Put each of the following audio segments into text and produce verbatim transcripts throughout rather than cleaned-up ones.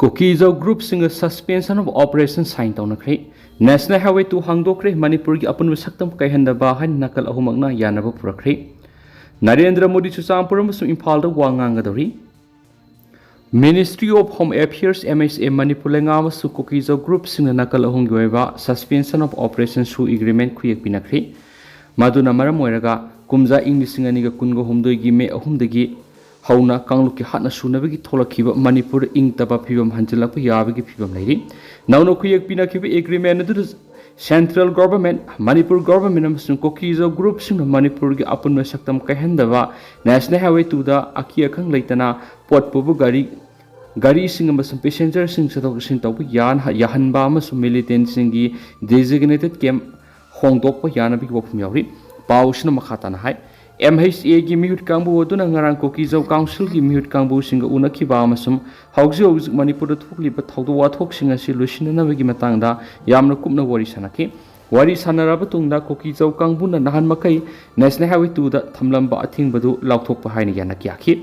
ꯀꯨꯀꯤ-ꯖꯧ ꯒ꯭ꯔꯨꯞꯁꯤꯡꯒ Suspension of Operation sign ꯇꯧꯅꯈ꯭ꯔꯦ꯫ National Highway two ꯍꯥꯡꯗꯣꯛꯈ꯭ꯔꯦ꯫ ꯃꯅꯤꯄꯨꯔꯒꯤ ꯑꯄꯨꯟꯕ ꯁꯛꯇꯝ ꯀꯥꯏꯍꯟꯗꯕ ꯍꯥꯏꯅ ꯅꯥꯀꯜ ꯑꯍꯨꯝꯃꯛꯅ ꯌꯥꯅꯕ ꯄꯨꯔꯛꯈ꯭ꯔꯦ꯫ ꯅꯔꯦꯟꯗ꯭ꯔ ꯃꯣꯗꯤ ꯆꯨꯔꯆꯥꯟꯄꯨꯔ ꯑꯃꯁꯨꯡ ꯏꯝꯐꯥꯜꯗ ꯋꯥ ꯉꯥꯡꯒꯗꯧꯔꯤ꯫ Ministry of Home Affairs, M H A, Manipur ꯂꯩꯉꯥꯛ ꯑꯃꯁꯨꯡ ꯀꯨꯀꯤ-ꯖꯧ ꯒ꯭ꯔꯨꯞꯁꯤꯡꯅ ꯅꯥꯀꯜ ꯑꯍꯨꯝꯒꯤ ꯑꯣꯏꯕ Suspension of Operation ꯁꯨ ꯑꯦꯒ꯭ꯔꯤꯃꯦꯟ ꯈꯨꯌꯦꯛ ꯄꯤꯅꯈ꯭ꯔꯦ꯫ ꯃꯗꯨꯅ ꯃꯔꯝ ꯑꯣꯏꯔꯒ ꯀꯨꯝꯖꯥ ꯏꯪ ꯂꯤꯁꯤꯡ ꯑꯅꯤꯒ ꯀꯨꯟꯒ ꯍꯨꯝꯗꯣꯏꯒꯤ ꯃꯦ ꯑꯍꯨꯝꯗꯒꯤ ꯍꯧꯅ ꯀꯥꯡꯂꯨꯞꯀꯤ ꯍꯥꯠꯅ ꯁꯨꯅꯕꯒꯤ ꯊꯣꯛꯂꯛꯈꯤꯕ ꯃꯅꯤꯄꯨꯔꯗ ꯏꯪꯇꯞꯄ ꯐꯤꯕꯝ ꯍꯟꯖꯤꯜꯂꯛꯄ ꯌꯥꯕꯒꯤ ꯐꯤꯕꯝ ꯂꯩꯔꯤ꯫ ꯅꯧꯅ ꯈꯨꯌꯦꯛ ꯄꯤꯅꯈꯤꯕ ꯑꯦꯒ꯭ꯔꯤꯃꯦꯟ ꯑꯗꯨꯗ Central Government, ꯃꯅꯤꯄꯨꯔ Government ꯑꯃꯁꯨꯡ ꯀꯨꯀꯤ-ꯖꯧ ꯒ꯭ꯔꯨꯞꯁꯤꯡꯅ ꯃꯅꯤꯄꯨꯔꯒꯤ ꯑꯄꯨꯟꯕ ꯁꯛꯇꯝ ꯀꯥꯏꯍꯟꯗꯕ, National Highway two ꯗ ꯑꯀꯤ ꯑꯈꯪ ꯂꯩꯇꯅ ꯄꯣꯠ ꯄꯨꯕ ꯒꯥꯔꯤ, ꯒꯥꯔꯤꯁꯤꯡ ꯑꯃꯁꯨꯡ ꯄꯦꯁꯦꯟꯖꯔꯁꯤꯡ ꯆꯠꯊꯣꯛ ꯆꯠꯁꯤꯟ ꯇꯧꯕ ꯌꯥꯅ-, ꯌꯥꯍꯟꯕ ꯑꯃꯁꯨꯡ ꯃꯤꯂꯤꯇꯦꯟꯁꯤꯡꯒꯤ designated camp ꯍꯣꯡꯗꯣꯛꯄ ꯌꯥꯅꯕꯒꯤ ꯋꯥꯐꯝ ꯌꯥꯎꯔꯤ꯫ ꯄꯥꯎ ꯑꯁꯤꯅ ꯃꯈꯥ ꯇꯥꯅ ꯍꯥꯏ, M H A ꯒꯤ ꯃꯤꯍꯨꯠ ꯀꯥꯡꯕꯨ ꯑꯗꯨꯅ ꯉꯔꯥꯡ ꯀꯨꯀꯤ-ꯖꯧ ꯀꯥꯎꯟꯁꯤꯜꯒꯤ ꯃꯤꯍꯨꯠ ꯀꯥꯡꯕꯨꯁꯤꯡꯒ ꯎꯅꯈꯤꯕ ꯑꯃꯁꯨꯡ ꯍꯧꯖꯤꯛ ꯍꯧꯖꯤꯛ ꯃꯅꯤꯄꯨꯔꯗ ꯊꯣꯛꯂꯤꯕ ꯊꯧꯗꯣꯛ ꯋꯥꯊꯣꯛꯁꯤꯡ ꯑꯁꯤ ꯂꯣꯏꯁꯤꯟꯅꯅꯕꯒꯤ ꯃꯇꯥꯡꯗ ꯌꯥꯝꯅ ꯀꯨꯞꯅ ꯋꯥꯔꯤ ꯁꯥꯟꯅꯈꯤ꯫ ꯋꯥꯔꯤ ꯁꯥꯟꯅꯔꯕ ꯇꯨꯡꯗ ꯀꯨꯀꯤ-ꯖꯧ ꯀꯥꯡꯕꯨꯅ ꯅꯍꯥꯟ ꯃꯈꯩ National Highway two ꯗ ꯊꯝꯂꯝꯕ ꯑꯊꯤꯡꯕꯗꯨ ꯂꯥꯎꯊꯣꯛꯄ ꯍꯥꯏꯅ ꯌꯥꯅꯈꯤ ꯌꯥꯈꯤ꯫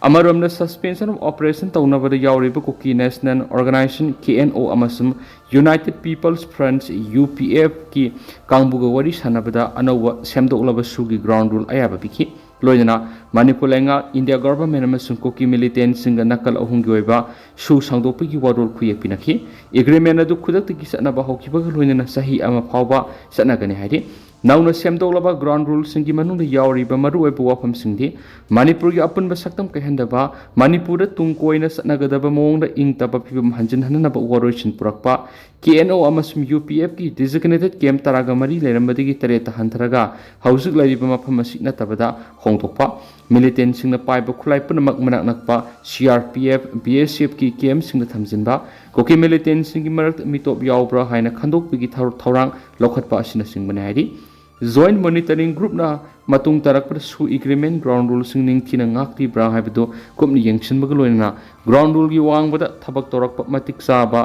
ꯑꯃꯔꯣꯝꯗ, Suspension of Operation ꯇꯧꯅꯕꯗ ꯌꯥꯎꯔꯤꯕ ꯀꯨꯀꯤ National Organization, K N O, ꯑꯃꯁꯨꯡ United People's Front, U P F, ꯀꯤ ꯀꯥꯡꯕꯨꯒ ꯋꯥꯔꯤ ꯁꯥꯟꯅꯕꯗ ꯑꯅꯧꯕ ꯁꯦꯝꯗꯣꯛꯂꯕ ꯁꯨꯒꯤ ground rule ꯑꯌꯥꯕ ꯄꯤꯈꯤ꯫ ꯂꯣꯏꯅꯅ ꯃꯅꯤꯄꯨꯔ ꯂꯩꯉꯥꯛ, India Government ꯑꯃꯁꯨꯡ ꯀꯨꯀꯤ ꯃꯤꯂꯤꯇꯦꯟꯁꯤꯡꯒ ꯅꯥꯀꯜ ꯑꯍꯨꯝꯒꯤ ꯑꯣꯏꯕ ꯁꯨ ꯁꯥꯡꯗꯣꯛꯄꯒꯤ ꯋꯥꯔꯣꯜ ꯈꯨꯌꯦꯛ ꯄꯤꯅꯈꯤ꯫ ꯑꯦꯒ꯭ꯔꯤꯃꯦꯟ ꯑꯗꯨ ꯈꯨꯗꯛꯇꯒꯤ ꯆꯠꯅꯕ ꯍꯧꯈꯤꯕꯒ ꯂꯣꯏꯅꯅ ꯆꯍꯤ ꯑꯃ ꯐꯥꯎꯕ ꯆꯠꯅꯒꯅꯤ ꯍꯥꯏꯔꯤ꯫ ꯅꯧꯅ ꯁꯦꯝꯗꯣꯛꯂꯕ ground ruleꯁꯤꯡꯒꯤ ꯃꯅꯨꯡꯗ ꯌꯥꯎꯔꯤꯕ ꯃꯔꯨꯑꯣꯏꯕ ꯋꯥꯐꯝꯁꯤꯡꯗꯤ ꯃꯅꯤꯄꯨꯔꯒꯤ ꯑꯄꯨꯟꯕ ꯁꯛꯇꯝ ꯀꯥꯏꯍꯟꯗꯕ, ꯃꯅꯤꯄꯨꯔꯗ ꯇꯨꯡ ꯀꯣꯏꯅ ꯆꯠꯅꯒꯗꯕ ꯃꯑꯣꯡꯗ ꯏꯪ ꯇꯞꯄ ꯐꯤꯕꯝ ꯍꯟꯖꯤꯟꯍꯟꯅꯕ ꯋꯥꯔꯣꯏꯁꯤꯟ ꯄꯨꯔꯛꯄ, K N O ꯑꯃꯁꯨꯡ U P F ꯀꯤ designated camp ꯇꯔꯥꯒ ꯃꯔꯤ ꯂꯩꯔꯝꯕꯗꯒꯤ ꯇꯔꯦꯠꯇ ꯍꯟꯊꯔꯒ ꯍꯧꯖꯤꯛ ꯂꯩꯔꯤꯕ ꯃꯐꯝ ꯑꯁꯤ ꯅꯠꯇꯕꯗ ꯍꯣꯡꯗꯣꯛꯄ, ꯃꯤꯂꯤꯇꯦꯟꯁꯤꯡꯅ ꯄꯥꯏꯕ ꯈꯨꯠꯂꯥꯏ ꯄꯨꯝꯅꯃꯛ ꯃꯅꯥꯛ ꯅꯛꯄ C R P F, B S F ꯀꯤ camp ꯁꯤꯡꯗ ꯊꯝꯖꯤꯟꯕ, ꯀꯨꯀꯤ ꯃꯤꯂꯤꯇꯦꯟꯁꯤꯡꯒꯤ ꯃꯔꯛꯇ ꯃꯤꯇꯣꯞ ꯌꯥꯎꯕ꯭ꯔꯥ ꯍꯥꯏꯅ ꯈꯟꯗꯣꯛꯄꯒꯤ ꯊꯧ-, ꯊꯧꯔꯥꯡ ꯂꯧꯈꯠꯄ ꯑꯁꯤꯅꯆꯤꯡꯕꯅꯤ ꯍꯥꯏꯔꯤ꯫ Joint Monitoring Groupꯅ ꯃꯇꯨꯡ ꯇꯥꯔꯛꯄꯗ ꯁꯨ ꯑꯦꯒ꯭ꯔꯤꯃꯦꯟ ground ruleꯁꯤꯡ ꯅꯤꯡꯊꯤꯅ ꯉꯥꯛꯂꯤꯕ꯭ꯔꯥ ꯍꯥꯏꯕꯗꯨ ꯀꯨꯞꯅ ꯌꯦꯡꯁꯤꯟꯕꯒ ꯂꯣꯏꯅꯅ ground ruleꯒꯤ ꯋꯥꯡꯃꯗ ꯊꯕꯛ ꯇꯧꯔꯛꯄ ꯃꯇꯤꯛ ꯆꯥꯕ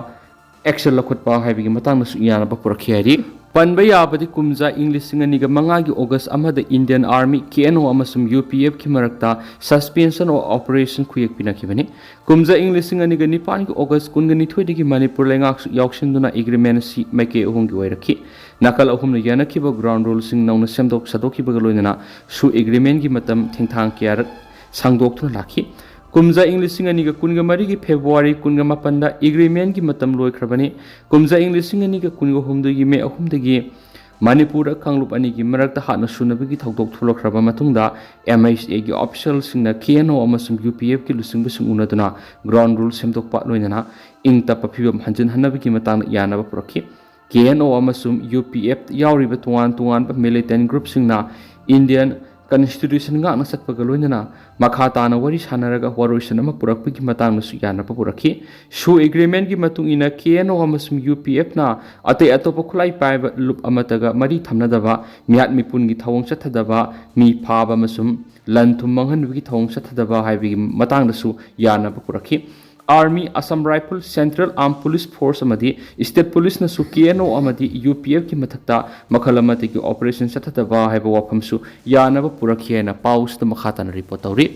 action ꯂꯧꯈꯠꯄ ꯍꯥꯏꯕꯒꯤ ꯃꯇꯥꯡꯗꯁꯨ ꯌꯥꯅꯕ ꯄꯨꯔꯛꯈꯤ ꯍꯥꯏꯔꯤ꯫ ꯄꯟꯕ ꯌꯥꯕꯗꯤ ꯀꯨꯝꯖꯥ ꯏꯪ ꯂꯤꯁꯤꯡ ꯑꯅꯤꯒ ꯃꯉꯥꯒꯤ ꯑꯣꯒꯁ ꯑꯃꯗ Indian Army, K N O ꯑꯃꯁꯨꯡ U P F ꯀꯤ ꯃꯔꯛꯇ Suspension of Operation ꯈꯨꯌꯦꯛ ꯄꯤꯅꯈꯤꯕꯅꯤ꯫ ꯀꯨꯝꯖꯥ ꯏꯪ ꯂꯤꯁꯤꯡ ꯑꯅꯤꯒ ꯅꯤꯄꯥꯟꯒꯤ ꯑꯣꯒꯁ ꯀꯨꯟꯒ ꯅꯤꯊꯣꯏꯗꯒꯤ ꯃꯅꯤꯄꯨꯔ ꯂꯩꯉꯥꯛꯁꯨ ꯌꯥꯎꯁꯤꯟꯗꯨꯅ agreement ꯑꯁꯤ ꯃꯥꯏꯀꯩ ꯑꯍꯨꯝꯒꯤ ꯑꯣꯏꯔꯛꯈꯤ꯫ ꯅꯥꯀꯜ ꯑꯍꯨꯝꯅ ꯌꯥꯅꯈꯤꯕ ground ruleꯁꯤꯡ ꯅꯧꯅ ꯁꯦꯝꯗꯣꯛ ꯁꯥꯗꯣꯛꯈꯤꯕꯒ ꯂꯣꯏꯅꯅ SoO agreementꯀꯤ ꯃꯇꯝ ꯊꯦꯡꯊꯥꯡ ꯀꯌꯥꯔꯛ ꯁꯥꯡꯗꯣꯛꯇꯨꯅ ꯂꯥꯛꯈꯤ꯫ ꯀꯨꯝꯖꯥ ꯏꯪ ꯂꯤꯁꯤꯡ ꯑꯅꯤꯒ ꯀꯨꯟꯒ ꯃꯔꯤꯒꯤ ꯐꯦꯕ꯭ꯔꯨꯋꯥꯔꯤ ꯀꯨꯟꯒ ꯃꯥꯄꯟꯗ agreementꯀꯤ ꯃꯇꯝ ꯂꯣꯏꯈ꯭ꯔꯕꯅꯤ꯫ ꯀꯨꯝꯖꯥ ꯏꯪ ꯂꯤꯁꯤꯡ ꯑꯅꯤꯒ ꯀꯨꯟꯒ ꯍꯨꯝꯗꯣꯏꯒꯤ ꯃꯦ ꯑꯍꯨꯝꯗꯒꯤ ꯃꯅꯤꯄꯨꯔꯗ ꯀꯥꯡꯂꯨꯞ ꯑꯅꯤꯒꯤ ꯃꯔꯛꯇ ꯍꯥꯠꯅ ꯁꯨꯅꯕꯒꯤ ꯊꯧꯗꯣꯛ ꯊꯣꯛꯂꯛꯈ꯭ꯔꯕ ꯃꯇꯨꯡꯗ, M H Aꯒꯤ officialꯁꯤꯡꯅ K N O ꯑꯃꯁꯨꯡ U P F ꯀꯤ ꯂꯨꯆꯤꯡꯕꯁꯤꯡ ꯎꯅꯗꯨꯅ ground rule ꯁꯦꯝꯗꯣꯛꯄ ꯂꯣꯏꯅꯅ ꯏꯪ ꯇꯞꯄ ꯐꯤꯕꯝ ꯍꯟꯖꯤꯟꯍꯟꯅꯕꯒꯤ ꯃꯇꯥꯡꯗ ꯌꯥꯅꯕ ꯄꯨꯔꯛꯈꯤ꯫ K N O ꯑꯃꯁꯨꯡ U P F ꯌꯥꯎꯔꯤꯕ ꯇꯣꯉꯥꯟ ꯇꯣꯉꯥꯟꯕ militant groupꯁꯤꯡꯅ Indian Constitution ꯉꯥꯛꯅ ꯆꯠꯄꯒ ꯂꯣꯏꯅꯅ ꯃꯈꯥ ꯇꯥꯅ ꯋꯥꯔꯤ ꯁꯥꯟꯅꯔꯒ ꯋꯥꯔꯣꯏꯁꯤꯟ ꯑꯃ ꯄꯨꯔꯛꯄꯒꯤ ꯃꯇꯥꯡꯗꯁꯨ ꯌꯥꯅꯕ ꯄꯨꯔꯛꯈꯤ꯫ SoO agreementꯀꯤ ꯃꯇꯨꯡ ꯏꯟꯅ K N O ꯑꯃꯁꯨꯡ U P Fꯅ ꯑꯇꯩ ꯑꯇꯣꯞꯄ ꯈꯨꯠꯂꯥꯏ ꯄꯥꯏꯕ ꯂꯨꯞ ꯑꯃꯠꯇꯒ ꯃꯔꯤ ꯊꯝꯅꯗꯕ, ꯃꯤꯍꯥꯠ ꯃꯤꯄꯨꯟꯒꯤ ꯊꯧꯑꯣꯡ ꯆꯠꯊꯗꯕ, ꯃꯤ ꯐꯥꯕ ꯑꯃꯁꯨꯡ ꯂꯟ ꯊꯨꯝ ꯃꯥꯡꯍꯟꯕꯒꯤ ꯊꯧꯑꯣꯡ ꯆꯠꯊꯗꯕ ꯍꯥꯏꯕꯒꯤ ꯃꯇꯥꯡꯗꯁꯨ ꯌꯥꯅꯕ ꯄꯨꯔꯛꯈꯤ꯫ Army, Assam Rifle, Central Armed Police Force ꯑꯃꯗꯤ State Policeꯅꯁꯨ K N O ꯑꯃꯗꯤ U P Fꯀꯤ ꯃꯊꯛꯇ ꯃꯈꯜ ꯑꯃꯠꯇꯒꯤ operation ꯆꯠꯊꯗꯕ ꯍꯥꯏꯕ ꯋꯥꯐꯝꯁꯨ ꯌꯥꯅꯕ ꯄꯨꯔꯛꯈꯤ ꯍꯥꯏꯅ ꯄꯥꯎꯁꯤꯗ ꯃꯈꯥ ꯇꯥꯅ report ꯇꯧꯔꯤ꯫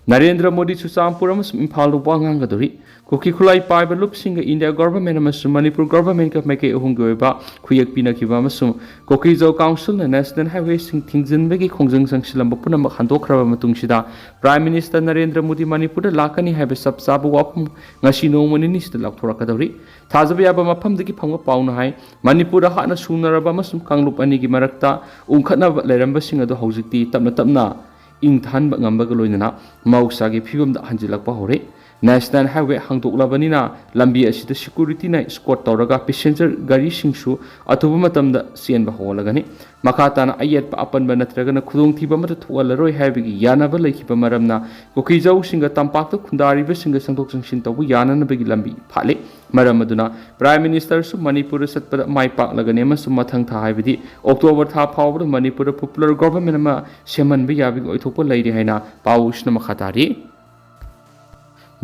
ꯅꯔꯦꯟꯗ꯭ꯔ ꯃꯣꯗꯤ ꯆꯨꯔꯆꯥꯟꯄꯨꯔ ꯑꯃꯁꯨꯡ ꯏꯝꯐꯥꯜꯗ ꯋꯥ ꯉꯥꯡꯒꯗꯧꯔꯤ꯫ ꯀꯨꯀꯤ ꯈꯨꯠꯂꯥꯏ ꯄꯥꯏꯕ ꯂꯨꯞꯁꯤꯡꯒ India Government ꯑꯃꯁꯨꯡ ꯃꯅꯤꯄꯨꯔ Governmentꯀ ꯃꯥꯏꯀꯩ ꯑꯍꯨꯝꯒꯤ ꯑꯣꯏꯕ ꯈꯨꯌꯦꯛ ꯄꯤꯅꯈꯤꯕ ꯑꯃꯁꯨꯡ ꯀꯨꯀꯤꯖꯧ Councilꯅ National Highwayꯁꯤꯡ ꯊꯤꯡꯖꯤꯟꯕꯒꯤ ꯈꯣꯡꯖꯪ ꯆꯪꯁꯤꯜꯂꯝꯕ ꯄꯨꯝꯅꯃꯛ ꯍꯟꯗꯣꯛꯈ꯭ꯔꯕ ꯃꯇꯨꯡꯁꯤꯗ, Prime Minister ꯅꯔꯦꯟꯗ꯭ꯔ ꯃꯣꯗꯤ ꯃꯅꯤꯄꯨꯔꯗ ꯂꯥꯛꯀꯅꯤ ꯍꯥꯏꯕ ꯆꯞ ꯆꯥꯕ ꯋꯥꯐꯝ ꯉꯁꯤ ꯅꯣꯡꯃ ꯅꯤꯅꯤꯁꯤꯗ ꯂꯥꯎꯊꯣꯔꯛꯀꯗꯧꯔꯤ꯫ ꯊꯥꯖꯕ ꯌꯥꯕ ꯃꯐꯝꯗꯒꯤ ꯐꯪꯕ ꯄꯥꯎꯅ ꯍꯥꯏ, ꯃꯅꯤꯄꯨꯔꯗ ꯍꯥꯠꯅ ꯁꯨꯅꯔꯕ ꯑꯃꯁꯨꯡ ꯀꯥꯡꯂꯨꯞ ꯑꯅꯤꯒꯤ ꯃꯔꯛꯇ ꯎꯪꯈꯠꯅꯕ ꯂꯩꯔꯝꯕꯁꯤꯡ ꯑꯗꯨ ꯍꯧꯖꯤꯛꯇꯤ ꯇꯞꯅ ꯇꯞꯅ ꯏꯪꯊꯍꯟꯕ ꯉꯝꯕꯒ ꯂꯣꯏꯅꯅ ꯃꯍꯧꯁꯥꯒꯤ ꯐꯤꯕꯝꯗ ꯍꯟꯖꯤꯜꯂꯛꯄ ꯍꯧꯔꯦ꯫ National Highway ꯍꯥꯡꯗꯣꯛꯂꯕꯅꯤꯅ ꯂꯝꯕꯤ ꯑꯁꯤꯗ securityꯅ escort ꯇꯧꯔꯒ passenger ꯒꯥꯔꯤꯁꯤꯡꯁꯨ ꯑꯊꯨꯕ ꯃꯇꯝꯗ ꯆꯦꯟꯕ ꯍꯧꯍꯜꯂꯒꯅꯤ꯫ ꯃꯈꯥ ꯇꯥꯅ ꯑꯌꯦꯠꯄ ꯑꯄꯟꯕ ꯅꯠꯇ꯭ꯔꯒꯅ ꯈꯨꯗꯣꯡꯊꯤꯕ ꯑꯃꯠꯇ ꯊꯣꯛꯍꯜꯂꯔꯣꯏ ꯍꯥꯏꯕꯒꯤ ꯌꯥꯅꯕ ꯂꯩꯈꯤꯕ ꯃꯔꯝꯅ ꯀꯨꯀꯤꯖꯧꯁꯤꯡꯒ ꯇꯝꯄꯥꯛꯇ ꯈꯨꯟꯗꯥꯔꯤꯕꯁꯤꯡꯒ ꯆꯪꯊꯣꯛ ꯆꯪꯁꯤꯟ ꯇꯧꯕ ꯌꯥꯅꯅꯕꯒꯤ ꯂꯝꯕꯤ ꯐꯥꯠꯂꯤ꯫ ꯃꯔꯝ ꯑꯗꯨꯅ Prime Ministerꯁꯨ ꯃꯅꯤꯄꯨꯔꯗ ꯆꯠꯄꯗ ꯃꯥꯏ ꯄꯥꯛꯂꯒꯅꯤ ꯑꯃꯁꯨꯡ ꯃꯊꯪ ꯊꯥ, ꯍꯥꯏꯕꯗꯤ October ꯊꯥ ꯐꯥꯎꯕꯗ ꯃꯅꯤꯄꯨꯔꯗ popular government ꯑꯃ ꯁꯦꯝꯍꯟꯕ ꯌꯥꯕꯒꯤ ꯑꯣꯏꯊꯣꯛꯄ ꯂꯩꯔꯤ ꯍꯥꯏꯅ ꯄꯥꯎꯁꯤꯅ ꯃꯈꯥ ꯇꯥꯔꯤ꯫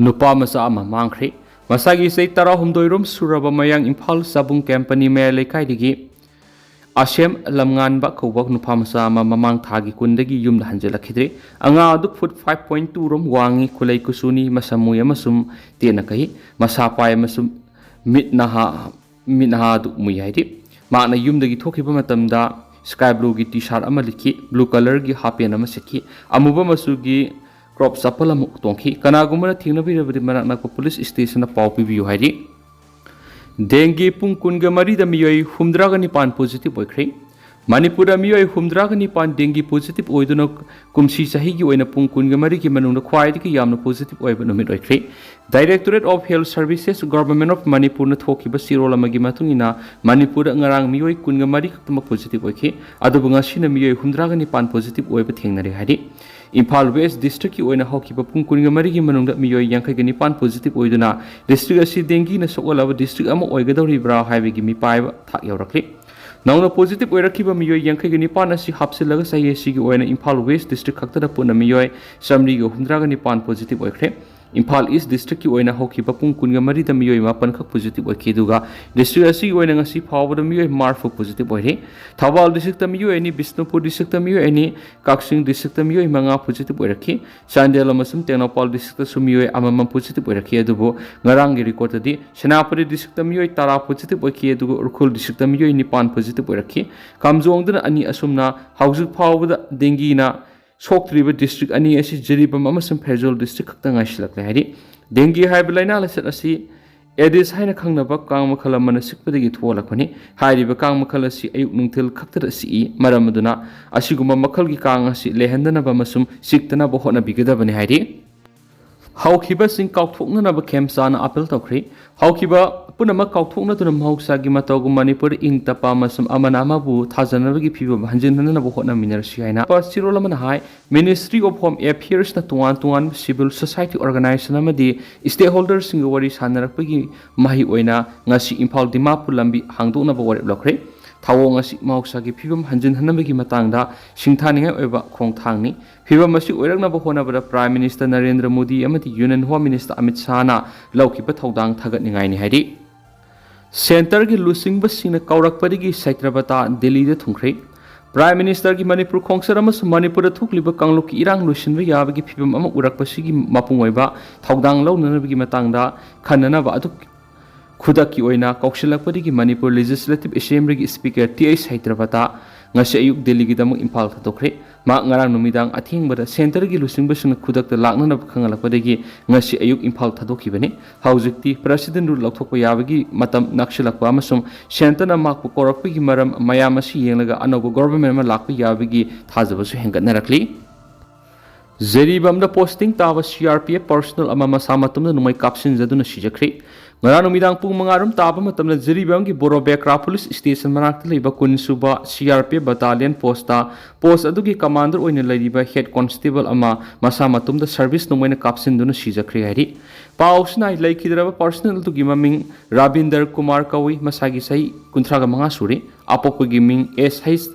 ꯅꯨꯄꯥ ꯃꯆꯥ ꯑꯃ ꯃꯥꯡꯈ꯭ꯔꯦ꯫ ꯃꯁꯥꯒꯤ ꯆꯍꯤ ꯇꯔꯥꯍꯨꯝꯗꯣꯏ ꯔꯣꯝ ꯁꯨꯔꯕ ꯃꯌꯥꯡ ꯏꯝꯐꯥꯜ ꯆꯥꯕꯨꯡ ꯀꯦꯝꯄꯅꯤ ꯃꯌꯥꯏ ꯂꯩꯀꯥꯏꯗꯒꯤ ꯑꯁꯦꯝ ꯂꯝꯉꯥꯟꯕ ꯀꯧꯕ ꯅꯨꯄꯥ ꯃꯆꯥ ꯑꯃ ꯃꯃꯥꯡ ꯊꯥꯒꯤ ꯀꯨꯟꯗꯒꯤ ꯌꯨꯝꯗ ꯍꯟꯖꯤꯜꯂꯛꯈꯤꯗ꯭ꯔꯦ꯫ ꯑꯉꯥꯡ ꯑꯗꯨ ꯐꯨꯠ ꯐꯥꯏꯚ ꯄꯣꯏꯟ ꯇꯨ ꯔꯣꯝ ꯋꯥꯡꯉꯤ, ꯈꯨꯂꯩ ꯀꯨꯆꯨꯅꯤ, ꯃꯁꯝ ꯃꯨꯏ ꯑꯃꯁꯨꯡ ꯇꯦꯟꯅ ꯀꯛꯏ꯫ ꯃꯁꯥ ꯄꯥꯏ ꯑꯃꯁꯨꯡ ꯃꯤꯠ ꯅꯍꯥ, ꯃꯤꯠ ꯅꯍꯥ ꯑꯗꯨ ꯃꯨꯏ ꯍꯥꯏꯔꯤ꯫ ꯃꯍꯥꯛꯅ ꯌꯨꯝꯗꯒꯤ ꯊꯣꯛꯈꯤꯕ ꯃꯇꯝꯗ ꯁ꯭ꯀꯥꯏ ꯕ꯭ꯂꯨꯒꯤ ꯇꯤ ꯁꯥꯔꯠ ꯑꯃ ꯂꯤꯠꯈꯤ, ꯕ꯭ꯂꯨ ꯀꯂꯔꯒꯤ ꯍꯥꯞ ꯄꯦꯟ ꯑꯃ ꯁꯦꯠꯈꯤ, ꯑꯃꯨꯕ ꯃꯆꯨꯒꯤ ꯀ꯭ꯔꯣꯞ ꯆꯄꯜ ꯑꯃ ꯇꯣꯡꯈꯤ꯫ ꯀꯅꯥꯒꯨꯝꯕꯅ ꯊꯦꯡꯅꯕꯤꯔꯕꯗꯤ ꯃꯅꯥꯛ ꯅꯛꯄ ꯄꯨꯂꯤꯁ ꯁ꯭ꯇꯦꯁꯟꯗ ꯄꯥꯎ ꯄꯤꯕꯤꯌꯨ ꯍꯥꯏꯔꯤ꯫ ꯗꯦꯡꯒꯤ ꯄꯨꯡ ꯀꯨꯟꯒ ꯃꯔꯤꯗ ꯃꯤꯑꯣꯏ ꯍꯨꯝꯗ꯭ꯔꯥꯒ ꯅꯤꯄꯥꯟ ꯄꯣꯖꯤꯇꯤꯚ ꯑꯣꯏꯈ꯭ꯔꯦ꯫ ꯃꯅꯤꯄꯨꯔꯗ ꯃꯤꯑꯣꯏ ꯍꯨꯝꯗ꯭ꯔꯥꯒ ꯅꯤꯄꯥꯟ ꯗꯦꯡꯒꯤ ꯄꯣꯖꯤꯇꯤꯚ ꯑꯣꯏꯗꯨꯅ ꯀꯨꯝꯁꯤ ꯆꯍꯤꯒꯤ ꯑꯣꯏꯅ ꯄꯨꯡ ꯀꯨꯟꯒ ꯃꯔꯤꯒꯤ ꯃꯅꯨꯡꯗ ꯈ꯭ꯋꯥꯏꯗꯒꯤ ꯌꯥꯝꯅ ꯄꯣꯖꯤꯇꯤꯚ ꯑꯣꯏꯕ ꯅꯨꯃꯤꯠ ꯑꯣꯏꯈ꯭ꯔꯦ꯫ Directorate of Health Services, Government of ꯃꯅꯤꯄꯨꯔꯅ ꯊꯣꯛꯈꯤꯕ ꯆꯦꯔꯣꯜ ꯑꯃꯒꯤ ꯃꯇꯨꯡ ꯏꯟꯅ, ꯃꯅꯤꯄꯨꯔꯗ ꯉꯔꯥꯡ ꯃꯤꯑꯣꯏ ꯀꯨꯟꯒ ꯃꯔꯤ ꯈꯛꯇꯃꯛ ꯄꯣꯖꯤꯇꯤꯚ ꯑꯣꯏꯈꯤ, ꯑꯗꯨꯕꯨ ꯉꯁꯤꯅ ꯃꯤꯑꯣꯏ ꯍꯨꯝꯗ꯭ꯔꯥꯒ ꯅꯤꯄꯥꯟ ꯄꯣꯖꯤꯇꯤꯚ ꯑꯣꯏꯕ ꯊꯦꯡꯅꯔꯦ ꯍꯥꯏꯔꯤ꯫ ꯏꯝꯐꯥꯜ ꯋꯦꯁ ꯗꯤꯁꯇ꯭ꯔꯤꯛꯀꯤ ꯑꯣꯏꯅ ꯍꯧꯈꯤꯕ ꯄꯨꯡ ꯀꯨꯟꯒ ꯃꯔꯤꯒꯤ ꯃꯅꯨꯡꯗ ꯃꯤꯑꯣꯏ ꯌꯥꯡꯈꯩꯒ ꯅꯤꯄꯥꯟ ꯄꯣꯖꯤꯇꯤꯚ ꯑꯣꯏꯗꯨꯅ ꯗꯤꯁꯇ꯭ꯔꯤꯛ ꯑꯁꯤ ꯗꯦꯡꯒꯤꯅ ꯁꯣꯛꯍꯜꯂꯕ ꯗꯤꯁꯇ꯭ꯔꯤꯛ ꯑꯃ ꯑꯣꯏꯒꯗꯧꯔꯤꯕ꯭ꯔꯥ ꯍꯥꯏꯕꯒꯤ ꯃꯤꯄꯥꯏꯕ ꯊꯥꯛ ꯌꯧꯔꯛꯂꯤ꯫ ꯅꯧꯅ ꯄꯣꯖꯤꯇꯤꯚ ꯑꯣꯏꯔꯛꯈꯤꯕ ꯃꯤꯑꯣꯏ ꯌꯥꯡꯈꯩꯒ ꯅꯤꯄꯥꯟ ꯑꯁꯤ ꯍꯥꯞꯆꯤꯜꯂꯒ ꯆꯍꯤ ꯑꯁꯤꯒꯤ ꯑꯣꯏꯅ ꯏꯝꯐꯥꯜ ꯋꯦꯁ ꯗꯤꯁꯇ꯭ꯔꯤꯛ ꯈꯛꯇꯗ ꯄꯨꯟꯅ ꯃꯤꯑꯣꯏ ꯆꯥꯃꯔꯤꯒ ꯍꯨꯝꯗ꯭ꯔꯥꯒ ꯅꯤꯄꯥꯟ ꯄꯣꯖꯤꯇꯤꯚ ꯑꯣꯏꯈ꯭ꯔꯦ꯫ ꯏꯝꯐꯥꯜ ꯏꯁ ꯗꯤꯁꯇ꯭ꯔꯤꯛꯀꯤ ꯑꯣꯏꯅ ꯍꯧꯈꯤꯕ ꯄꯨꯡ ꯀꯨꯟꯒ ꯃꯔꯤꯗ ꯃꯤꯑꯣꯏ ꯃꯥꯄꯟ ꯈꯛ ꯄꯣꯖꯤꯇꯤꯚ ꯑꯣꯏꯈꯤ, ꯑꯗꯨꯒ ꯗꯤꯁꯇ꯭ꯔꯤꯛ ꯑꯁꯤꯒꯤ ꯑꯣꯏꯅ ꯉꯁꯤ ꯐꯥꯎꯕꯗ ꯃꯤꯑꯣꯏ ꯃꯔꯤꯐꯨ ꯄꯣꯖꯤꯇꯤꯚ ꯑꯣꯏꯔꯦ꯫ ꯊꯧꯕꯥꯜ ꯗꯤꯁꯇ꯭ꯔꯤꯛꯇ ꯃꯤꯑꯣꯏ ꯑꯅꯤ, ꯕꯤꯁꯅꯨꯄꯨꯔ ꯗꯤꯁꯇ꯭ꯔꯤꯛꯇ ꯃꯤꯑꯣꯏ ꯑꯅꯤ, ꯀꯛꯆꯤꯡ ꯗꯤꯁꯇ꯭ꯔꯤꯛꯇ ꯃꯤꯑꯣꯏ ꯃꯉꯥ ꯄꯣꯖꯤꯇꯤꯚ ꯑꯣꯏꯔꯛꯈꯤ꯫ ꯆꯥꯟꯗꯦꯜ ꯑꯃꯁꯨꯡ ꯇꯦꯡꯅꯧꯄꯥꯜ ꯗꯤꯁꯇ꯭ꯔꯤꯛꯇꯁꯨ ꯃꯤꯑꯣꯏ ꯑꯃꯃꯝ ꯄꯣꯖꯤꯇꯤꯚ ꯑꯣꯏꯔꯛꯈꯤ꯫ ꯑꯗꯨꯕꯨ ꯉꯔꯥꯡꯒꯤ ꯔꯦꯀꯣꯔꯗꯇꯗꯤ ꯁꯦꯅꯥꯄꯇꯤ ꯗꯤꯁꯇ꯭ꯔꯤꯛꯇ ꯃꯤꯑꯣꯏ ꯇꯔꯥ ꯄꯣꯖꯤꯇꯤꯚ ꯑꯣꯏꯈꯤ, ꯑꯗꯨꯒ ꯎꯈ꯭ꯔꯨꯜ ꯗꯤꯁꯇ꯭ꯔꯤꯛꯇ ꯃꯤꯑꯣꯏ ꯅꯤꯄꯥꯟ ꯄꯣꯖꯤꯇꯤꯚ ꯑꯣꯏꯔꯛꯈꯤ꯫ ꯀꯥꯝꯖꯣꯡꯗꯅ ꯑꯅꯤ꯫ ꯑꯁꯨꯝꯅ ꯍꯧꯖꯤꯛ ꯐꯥꯎꯕꯗ ꯗꯦꯡꯒꯤꯅ ꯁꯣꯛꯇ꯭ꯔꯤꯕ ꯗꯤꯁꯇ꯭ꯔꯤꯛ ꯑꯅꯤ ꯑꯁꯤ ꯖꯤꯔꯤꯕꯥꯝ ꯑꯃꯁꯨꯡ ꯐꯦꯔꯖꯣꯜ ꯗꯤꯁꯇ꯭ꯔꯤꯛ ꯈꯛꯇ ꯉꯥꯏꯁꯤꯜꯂꯛꯂꯦ ꯍꯥꯏꯔꯤ꯫ ꯗꯦꯡꯒꯤ ꯍꯥꯏꯕ ꯂꯥꯏꯅꯥ ꯂꯥꯏꯆꯠ ꯑꯁꯤ ꯑꯦꯗꯤꯁ ꯍꯥꯏꯅ ꯈꯪꯅꯕ ꯀꯥꯡ ꯃꯈꯜ ꯑꯃꯅ ꯆꯤꯛꯄꯗꯒꯤ ꯊꯣꯛꯍꯜꯂꯛꯄꯅꯤ꯫ ꯍꯥꯏꯔꯤꯕ ꯀꯥꯡ ꯃꯈꯜ ꯑꯁꯤ ꯑꯌꯨꯛ ꯅꯨꯡꯊꯤꯜ ꯈꯛꯇꯗ ꯆꯤꯛꯏ꯫ ꯃꯔꯝ ꯑꯗꯨꯅ ꯑꯁꯤꯒꯨꯝꯕ ꯃꯈꯜꯒꯤ ꯀꯥꯡ ꯑꯁꯤ ꯂꯩꯍꯟꯗꯅꯕ ꯑꯃꯁꯨꯡ ꯆꯤꯛꯇꯅꯕ ꯍꯣꯠꯅꯕꯤꯒꯗꯕꯅꯤ ꯍꯥꯏꯔꯤ꯫ ꯍꯧꯈꯤꯕꯁꯤꯡ ꯀꯥꯎꯊꯣꯛꯅꯅꯕ ꯈꯦꯝꯆꯥꯅ ꯑꯥꯄꯤꯜ ꯇꯧꯈ꯭ꯔꯤ꯫ ꯍꯧꯈꯤꯕ ꯄꯨꯝꯅꯃꯛ ꯀꯥꯎꯊꯣꯛꯅꯗꯨꯅ ꯃꯍꯧꯁꯥꯒꯤ ꯃꯇꯧꯒꯨꯝ ꯃꯅꯤꯄꯨꯔꯗ ꯏꯪ ꯇꯞꯄ ꯑꯃꯁꯨꯡ ꯑꯃꯅ ꯑꯃꯕꯨ ꯊꯥꯖꯅꯕꯒꯤ ꯐꯤꯕꯝ ꯍꯟꯖꯤꯟꯍꯟꯅꯕ ꯍꯣꯠꯅꯃꯤꯟꯅꯔꯁꯤ ꯍꯥꯏꯅ ꯆꯤꯔꯣꯜ ꯑꯃꯅ ꯍꯥꯏ꯫ Ministry of Home Affairsꯅ ꯇꯣꯉꯥꯟ ꯇꯣꯉꯥꯟꯕ civil society organization ꯑꯃꯗꯤ stakeholderꯁꯤꯡꯒ ꯋꯥꯔꯤ ꯁꯥꯟꯅꯔꯛꯄꯒꯤ ꯃꯍꯩ ꯑꯣꯏꯅ ꯉꯁꯤ ꯏꯝꯐꯥꯜ ꯗꯤꯃꯥꯄꯨꯔ ꯂꯝꯕꯤ ꯍꯥꯡꯗꯣꯛꯅꯕ ꯋꯥꯔꯦꯞ ꯂꯧꯈ꯭ꯔꯦ꯫ ꯊꯧꯑꯣꯡ ꯑꯁꯤ ꯃꯍꯧꯁꯥꯒꯤ ꯐꯤꯕꯝ ꯍꯟꯖꯤꯟꯍꯟꯅꯕꯒꯤ ꯃꯇꯥꯡꯗ ꯁꯤꯡꯊꯥꯅꯤꯡꯉꯥꯏ ꯑꯣꯏꯕ ꯈꯣꯡꯊꯥꯡꯅꯤ꯫ ꯐꯤꯕꯝ ꯑꯁꯤ ꯑꯣꯏꯔꯛꯅꯕ ꯍꯣꯠꯅꯕꯗ Prime Minister ꯅꯔꯦꯟꯗ꯭ꯔ ꯃꯣꯗꯤ ꯑꯃꯗꯤ Union Home Minister ꯑꯃꯤꯠ ꯁꯥꯍꯅ ꯂꯧꯈꯤꯕ ꯊꯧꯗꯥꯡ ꯊꯥꯒꯠꯅꯤꯡꯉꯥꯏꯅꯤ ꯍꯥꯏꯔꯤ꯫ ꯁꯦꯟꯇꯔꯒꯤ ꯂꯨꯆꯤꯡꯕꯁꯤꯡꯅ ꯀꯧꯔꯛꯄꯗꯒꯤ ꯁꯥꯇ꯭ꯔ ꯚꯠꯇꯥ ꯗꯤꯜꯂꯤꯗ ꯊꯨꯡꯈ꯭ꯔꯦ꯫ Prime Minister ꯒꯤ ꯃꯅꯤꯄꯨꯔ ꯈꯣꯡꯆꯠ ꯑꯃꯁꯨꯡ ꯃꯅꯤꯄꯨꯔꯗ ꯊꯣꯛꯂꯤꯕ ꯀꯥꯡꯂꯨꯞꯀꯤ ꯏꯔꯥꯡ ꯂꯣꯏꯁꯤꯟꯕ ꯌꯥꯕꯒꯤ ꯐꯤꯕꯝ ꯑꯃ ꯎꯔꯛꯄꯁꯤꯒꯤ ꯃꯄꯨꯡ ꯑꯣꯏꯕ ꯊꯧꯗꯥꯡ ꯂꯧꯅꯅꯕꯒꯤ ꯃꯇꯥꯡꯗ ꯈꯟꯅꯅꯕ ꯑꯗꯨ ꯈꯨꯗꯛꯀꯤ ꯑꯣꯏꯅ ꯀꯧꯁꯤꯜꯂꯛꯄꯗꯒꯤ ꯃꯅꯤꯄꯨꯔ Legislative Assembly ꯒꯤ Speaker ꯇꯤ ꯑꯩꯆ ꯁꯥꯇ꯭ꯔ ꯚꯠꯇꯥ ꯉꯁꯤ ꯑꯌꯨꯛ ꯗꯤꯜꯂꯤꯒꯤꯗꯃꯛ ꯏꯝꯐꯥꯜ ꯊꯥꯗꯣꯛꯈ꯭ꯔꯦ꯫ ꯃꯍꯥꯛ ꯉꯔꯥꯡ ꯅꯨꯃꯤꯗꯥꯡ ꯑꯊꯦꯡꯕꯗ ꯁꯦꯟꯇꯔꯒꯤ ꯂꯨꯆꯤꯡꯕꯁꯤꯡꯅ ꯈꯨꯗꯛꯇ ꯂꯥꯛꯅꯅꯕ ꯈꯪꯍꯜꯂꯛꯄꯗꯒꯤ ꯉꯁꯤ ꯑꯌꯨꯛ ꯏꯝꯐꯥꯜ ꯊꯥꯗꯣꯛꯈꯤꯕꯅꯤ꯫ ꯍꯧꯖꯤꯛꯇꯤ President Rule ꯂꯧꯊꯣꯛꯄ ꯌꯥꯕꯒꯤ ꯃꯇꯝ ꯅꯛꯁꯤꯜꯂꯛꯄ ꯑꯃꯁꯨꯡ ꯁꯦꯟꯇꯔꯅ ꯃꯍꯥꯛꯄꯨ ꯀꯧꯔꯛꯄꯒꯤ ꯃꯔꯝ ꯃꯌꯥꯝ ꯑꯁꯤ ꯌꯦꯡꯂꯒ ꯑꯅꯧꯕ government ꯑꯃ ꯂꯥꯛꯄ ꯌꯥꯕꯒꯤ ꯊꯥꯖꯕꯁꯨ ꯍꯦꯟꯒꯠꯅꯔꯛꯂꯤ꯫ ꯖꯤꯔꯤꯕꯥꯝꯗ posting ꯇꯥꯕ C R P F personnel ꯑꯃ ꯃꯁꯥ ꯃꯇꯣꯝꯗ ꯅꯣꯡꯃꯩ ꯀꯥꯞꯁꯤꯟꯖꯗꯨꯅ ꯁꯤꯖꯈ꯭ꯔꯦ꯫ ꯉꯔꯥꯡ ꯅꯨꯃꯤꯗꯥꯡ ꯄꯨꯡ ꯃꯉꯥ ꯔꯣꯝ ꯇꯥꯕ ꯃꯇꯝꯗ ꯖꯤꯔꯤꯕꯥꯝꯒꯤ ꯕꯣꯔꯣꯕꯦꯀ꯭ꯔꯥ Police Station ꯃꯅꯥꯛꯇ ꯂꯩꯕ ꯀꯨꯟ ꯁꯨꯕ C R P F battalion post ꯇ post ꯑꯗꯨꯒꯤ commander ꯑꯣꯏꯅ ꯂꯩꯔꯤꯕ head constable ꯑꯃ ꯃꯁꯥ ꯃꯇꯣꯝꯗ service ꯅꯣꯡꯃꯩꯅ ꯀꯥꯞꯁꯤꯟꯗꯨꯅ ꯁꯤꯖꯈ꯭ꯔꯦ ꯍꯥꯏꯔꯤ꯫ ꯄꯥꯎꯁꯤꯅ ꯂꯩꯈꯤꯗ꯭ꯔꯕ personnel ꯑꯗꯨꯒꯤ ꯃꯃꯤꯡ ꯔꯥꯕꯤꯟꯗꯔ ꯀꯨꯃꯥꯔ ꯀꯧꯏ, ꯃꯁꯥꯒꯤ ꯆꯍꯤ ꯀꯨꯟꯊ꯭ꯔꯥꯒ ꯃꯉꯥ ꯁꯨꯔꯤ, ꯑꯄꯣꯛꯄꯒꯤ ꯃꯤꯡ ꯑꯦꯁ ꯍꯩꯆ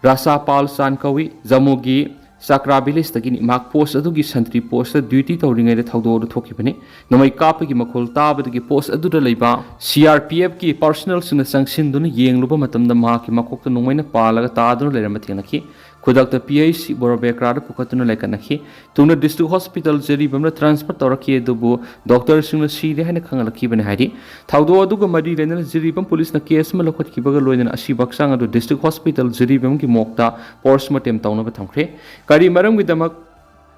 ꯔꯥꯁꯥꯄꯥꯜ ꯆꯥꯟ ꯀꯧꯏ꯫ ꯖꯝꯃꯨꯒꯤ ꯆꯥꯀ꯭ꯔꯥ village ꯇꯒꯤꯅꯤ꯫ ꯃꯍꯥꯛ post ꯑꯗꯨꯒꯤ sentry post ꯇ duty ꯇꯧꯔꯤꯉꯩꯗ ꯊꯧꯗꯣꯛ ꯑꯗꯨ ꯊꯣꯛꯈꯤꯕꯅꯤ꯫ ꯅꯣꯡꯃꯩ ꯀꯥꯞꯄꯒꯤ ꯃꯈꯣꯜ ꯇꯥꯕꯗꯒꯤ post ꯑꯗꯨꯗ ꯂꯩꯕ C R P F ꯀꯤ personnel ꯁꯤꯡꯅ ꯆꯪꯁꯤꯟꯗꯨꯅ ꯌꯦꯡꯂꯨꯕ ꯃꯇꯝꯗ ꯃꯍꯥꯛꯀꯤ ꯃꯀꯣꯛꯇ ꯅꯣꯡꯃꯩꯅ ꯄꯥꯜꯂꯒ ꯇꯥꯗꯨꯅ ꯂꯩꯔꯝꯕ ꯊꯦꯡꯅꯈꯤ꯫ ꯈꯨꯗꯛꯇ P H C ꯕꯣꯔꯣꯕꯦꯀ꯭ꯔꯥꯗ ꯄꯨꯈꯠꯇꯨꯅ ꯂꯩꯈꯠꯅꯈꯤ꯫ ꯊꯨꯅ district hospital ꯖꯤꯔꯤꯕꯥꯝꯗ transfer ꯇꯧꯔꯛꯈꯤ, ꯑꯗꯨꯕꯨ doctor ꯁꯤꯡꯅ ꯁꯤꯔꯦ ꯍꯥꯏꯅ ꯈꯪꯍꯜꯂꯛꯈꯤꯕꯅꯤ ꯍꯥꯏꯔꯤ꯫ ꯊꯧꯗꯣꯛ ꯑꯗꯨꯒ ꯃꯔꯤ ꯂꯩꯅꯅ ꯖꯤꯔꯤꯕꯥꯝ police ꯅ case ꯑꯃ ꯂꯧꯈꯠꯈꯤꯕꯒ ꯂꯣꯏꯅꯅ ꯑꯁꯤꯕ ꯍꯛꯆꯥꯡ ꯑꯗꯨ district hospital ꯖꯤꯔꯤꯕꯥꯝꯒꯤ morgue ꯇ post mortem ꯇꯧꯅꯕ ꯊꯝꯈ꯭ꯔꯦ꯫ ꯀꯔꯤ ꯃꯔꯝꯒꯤꯗꯃꯛ,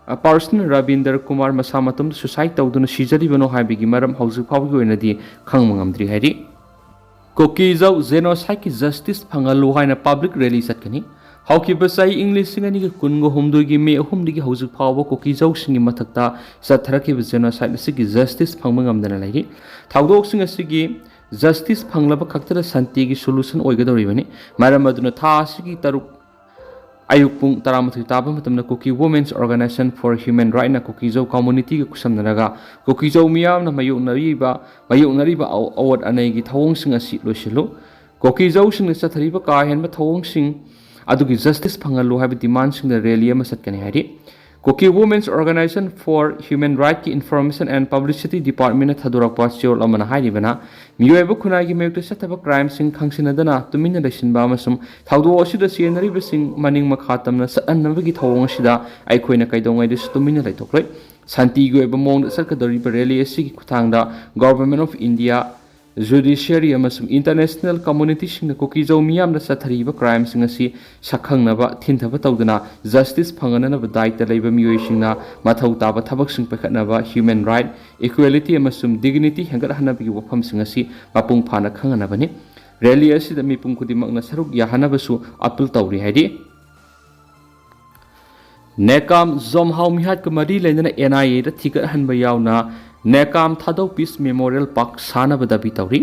ꯑ, personnel ꯔꯕꯤꯟꯗ꯭ꯔ ꯀꯨꯃꯥꯔ ꯃꯁꯥ ꯃꯇꯣꯝꯇ suicide ꯇꯧꯗꯨꯅ ꯁꯤꯖꯔꯤꯕꯅꯣ ꯍꯥꯏꯕꯒꯤ ꯃꯔꯝ ꯍꯧꯖꯤꯛ ꯐꯥꯎꯕꯒꯤ ꯑꯣꯏꯅꯗꯤ ꯈꯪꯕ ꯉꯝꯗ꯭ꯔꯤ ꯍꯥꯏꯔꯤ꯫ ꯀꯨꯀꯤꯖꯧ genocide ꯀꯤ justice ꯐꯪꯍꯜꯂꯨ ꯍꯥꯏꯅ public rally ꯆꯠꯀꯅꯤ꯫ ꯍꯧꯈꯤꯕ ꯆꯍꯤ ꯏꯪ ꯂꯤꯁꯤꯡ ꯑꯅꯤꯒ ꯀꯨꯟꯒ ꯍꯨꯝꯗꯣꯏꯒꯤ ꯃꯦ ꯑꯍꯨꯝꯗꯒꯤ ꯍꯧꯖꯤꯛ ꯐꯥꯎꯕ ꯀꯨꯀꯤꯖꯧꯁꯤꯡꯒꯤ ꯃꯊꯛꯇ ꯆꯠꯊꯔꯛꯈꯤꯕ genocide ꯑꯁꯤꯒꯤ justice ꯐꯪꯕ ꯉꯝꯗꯅ ꯂꯩꯔꯤ꯫ ꯊꯧꯗꯣꯛꯁꯤꯡ ꯑꯁꯤꯒꯤ justice ꯐꯪꯂꯕ ꯈꯛꯇꯗ ꯁꯥꯟꯇꯤꯒꯤ solution ꯑꯣꯏꯒꯗꯧꯔꯤꯕꯅꯤ꯫ ꯃꯔꯝ ꯑꯗꯨꯅ ꯊꯥ ꯑꯁꯤꯒꯤ ꯇꯔꯨꯛ ꯑꯌꯨꯛ ꯄꯨꯡ ꯇꯔꯥꯃꯥꯊꯣꯏ ꯇꯥꯕ ꯃꯇꯝꯗ Kuki Women's Organization for Human Right ꯅ ꯀꯨꯀꯤꯖꯧ community ꯒ ꯈꯨꯠꯁꯝꯅꯔꯒ ꯀꯨꯀꯤꯖꯧ ꯃꯤꯌꯥꯝꯅ ꯃꯥꯌꯣꯛꯅꯔꯤꯕ, ꯃꯥꯌꯣꯛꯅꯔꯤꯕ ꯑꯋ-, ꯑꯋꯥꯠ ꯑꯅꯩꯒꯤ ꯊꯧꯑꯣꯡꯁꯤꯡ ꯑꯁꯤ ꯂꯣꯏꯁꯤꯜꯂꯨ꯫ ꯀꯨꯀꯤꯖꯧꯁꯤꯡꯅ ꯆꯠꯊꯔꯤꯕ ꯀꯥ ꯍꯦꯟꯕ ꯊꯧꯑꯣꯡꯁꯤꯡ ꯑꯗꯨꯒꯤ ꯖꯁꯇꯤꯁ ꯐꯪꯍꯜꯂꯨ ꯍꯥꯏꯕ ꯗꯤꯃꯥꯟꯁꯤꯡꯗ ꯔꯦꯂꯤ ꯑꯃ ꯆꯠꯀꯅꯤ ꯍꯥꯏꯔꯤ꯫ Kuki Women's Organization for Human Right ꯀꯤ Information and Publicity Department ꯅ ꯊꯥꯗꯣꯔꯛꯄ ꯆꯦꯔꯣꯜ ꯑꯃꯅ ꯍꯥꯏꯔꯤꯕꯅ, ꯃꯤꯑꯣꯏꯕ ꯈꯨꯟꯅꯥꯏꯒꯤ ꯃꯥꯌꯣꯛꯇ ꯆꯠꯊꯕ ꯀ꯭ꯔꯥꯏꯝꯁꯤꯡ ꯈꯪꯁꯤꯟꯅꯗꯅ ꯇꯨꯃꯤꯟꯅ ꯂꯩꯁꯤꯟꯕ ꯑꯃꯁꯨꯡ ꯊꯧꯗꯣꯛ ꯑꯁꯤꯗ ꯆꯦꯟꯅꯔꯤꯕꯁꯤꯡ ꯃꯅꯤꯡ ꯃꯈꯥ ꯇꯝꯅ ꯆꯠꯍꯟꯅꯕꯒꯤ ꯊꯧꯑꯣꯡ ꯑꯁꯤꯗ ꯑꯩꯈꯣꯏꯅ ꯀꯩꯗꯧꯉꯩꯗꯁꯨ ꯇꯨꯃꯤꯟꯅ ꯂꯩꯊꯣꯛꯂꯣꯏ꯫ ꯁꯥꯟꯇꯤꯒꯤ ꯑꯣꯏꯕ ꯃꯑꯣꯡꯗ ꯆꯠꯀꯗꯧꯔꯤꯕ ꯔꯦꯂꯤ ꯑꯁꯤꯒꯤ ꯈꯨꯠꯊꯥꯡꯗ Government of India, Judiciary ꯑꯃꯁꯨꯡ international community ꯁꯤꯡꯅ ꯀꯨꯀꯤꯖꯧ ꯃꯤꯌꯥꯝꯅ ꯆꯠꯊꯔꯤꯕ ꯀ꯭ꯔꯥꯏꯝꯁꯤꯡ ꯑꯁꯤ ꯁꯛꯈꯪꯅꯕ, ꯊꯤꯟꯊꯕ ꯇꯧꯗꯨꯅ ꯖꯁꯇꯤꯁ ꯐꯪꯍꯟꯅꯅꯕ ꯗꯥꯏꯇ ꯂꯩꯕ ꯃꯤꯑꯣꯏꯁꯤꯡꯅ ꯃꯊꯧ ꯇꯥꯕ ꯊꯕꯛꯁꯤꯡ ꯄꯥꯏꯈꯠꯅꯕ, ꯍ꯭ꯌꯨꯃꯦꯟ ꯔꯥꯏꯠ, ꯏꯀ꯭ꯋꯦꯂꯤꯇꯤ ꯑꯃꯁꯨꯡ ꯗꯤꯒꯅꯤꯇꯤ ꯍꯦꯟꯒꯠꯍꯟꯅꯕꯒꯤ ꯋꯥꯐꯝꯁꯤꯡ ꯑꯁꯤ ꯃꯄꯨꯡ ꯐꯥꯅ ꯈꯪꯍꯟꯅꯕꯅꯤ꯫ ꯔꯦꯂꯤ ꯑꯁꯤꯗ ꯃꯤꯄꯨꯝ ꯈꯨꯗꯤꯡꯃꯛꯅ ꯁꯔꯨꯛ ꯌꯥꯍꯟꯅꯕꯁꯨ ꯑꯄꯤꯜ ꯇꯧꯔꯤ ꯍꯥꯏꯔꯤ꯫ ꯅꯦꯀꯥꯝ ꯖꯣꯝꯍꯥꯎ ꯃꯤꯍꯥꯠꯀ ꯃꯔꯤ ꯂꯩꯅꯅ ꯑꯦꯟ ꯑꯥꯏ ꯑꯦꯗ ꯊꯤꯒꯠꯍꯟꯕ ꯌꯥꯎꯅ ꯅꯦꯀꯥꯝ ꯊꯥꯗꯧ ꯄꯤꯁ ꯃꯦꯃꯣꯔꯤꯌꯦꯜ ꯄꯥꯛ ꯁꯥꯅꯕ ꯗꯥꯕꯤ ꯇꯧꯔꯤ꯫